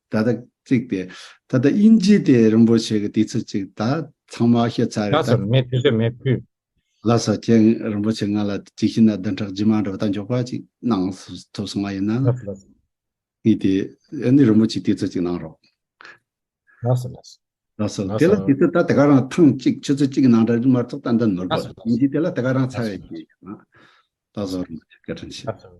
ད་ལྟ་གཅིག་དེ་ད་ལྟ་དབྱིན་ཇི་དེ་རིན་པོ་ཆེ་གི་དུས་ཚོད་ཅིག་ད་ཚང་མ་བཤད་ཚར་རེད། ལགས་སོ། ད་མེད་དུས་ཚོད་མེད་དུས། ལགས་སོ། ཁྱེད་རིན་པོ་ཆེ་ང་ལ་ཅིག་ཤེས་ན་བདུན་ཕྲག་རྗེས་མ་འདྲ་བོ་ད་མགྱོགས་པ་ཅིག་གནང་ཐུབ་སོང་བ་ཡིན་ན། ལགས་སོ་ལགས་སོ། ངས་དེ་ཨ་ནི་རིན་པོ་ཆེ་དུས་ཚོད་ཅིག་གནང་རོགས། ལགས་སོ་ལགས་སོ། ལགས་སོ། ལགས་དེ་ལ་སོ། དུས་ཚོད་ད་དེ་ག་རང་ཐེངས་གཅིག་ཆུ་ཚོད་གཅིག་གི་ནང་འདྲ་མ་གཏོགས་ཏན་ཏན་མི་དགོས། ལགས་སོ་ལགས་སོ། ཡིན་གྱི་དེ་ལ་དེ་ག་རང་ཚར་ཡོད་ཀྱི་ཡིན། ལགས་སོ། རིན་པོ་ཆེ་བཀའ་དྲིན་ཆེ། ལགས་སོ།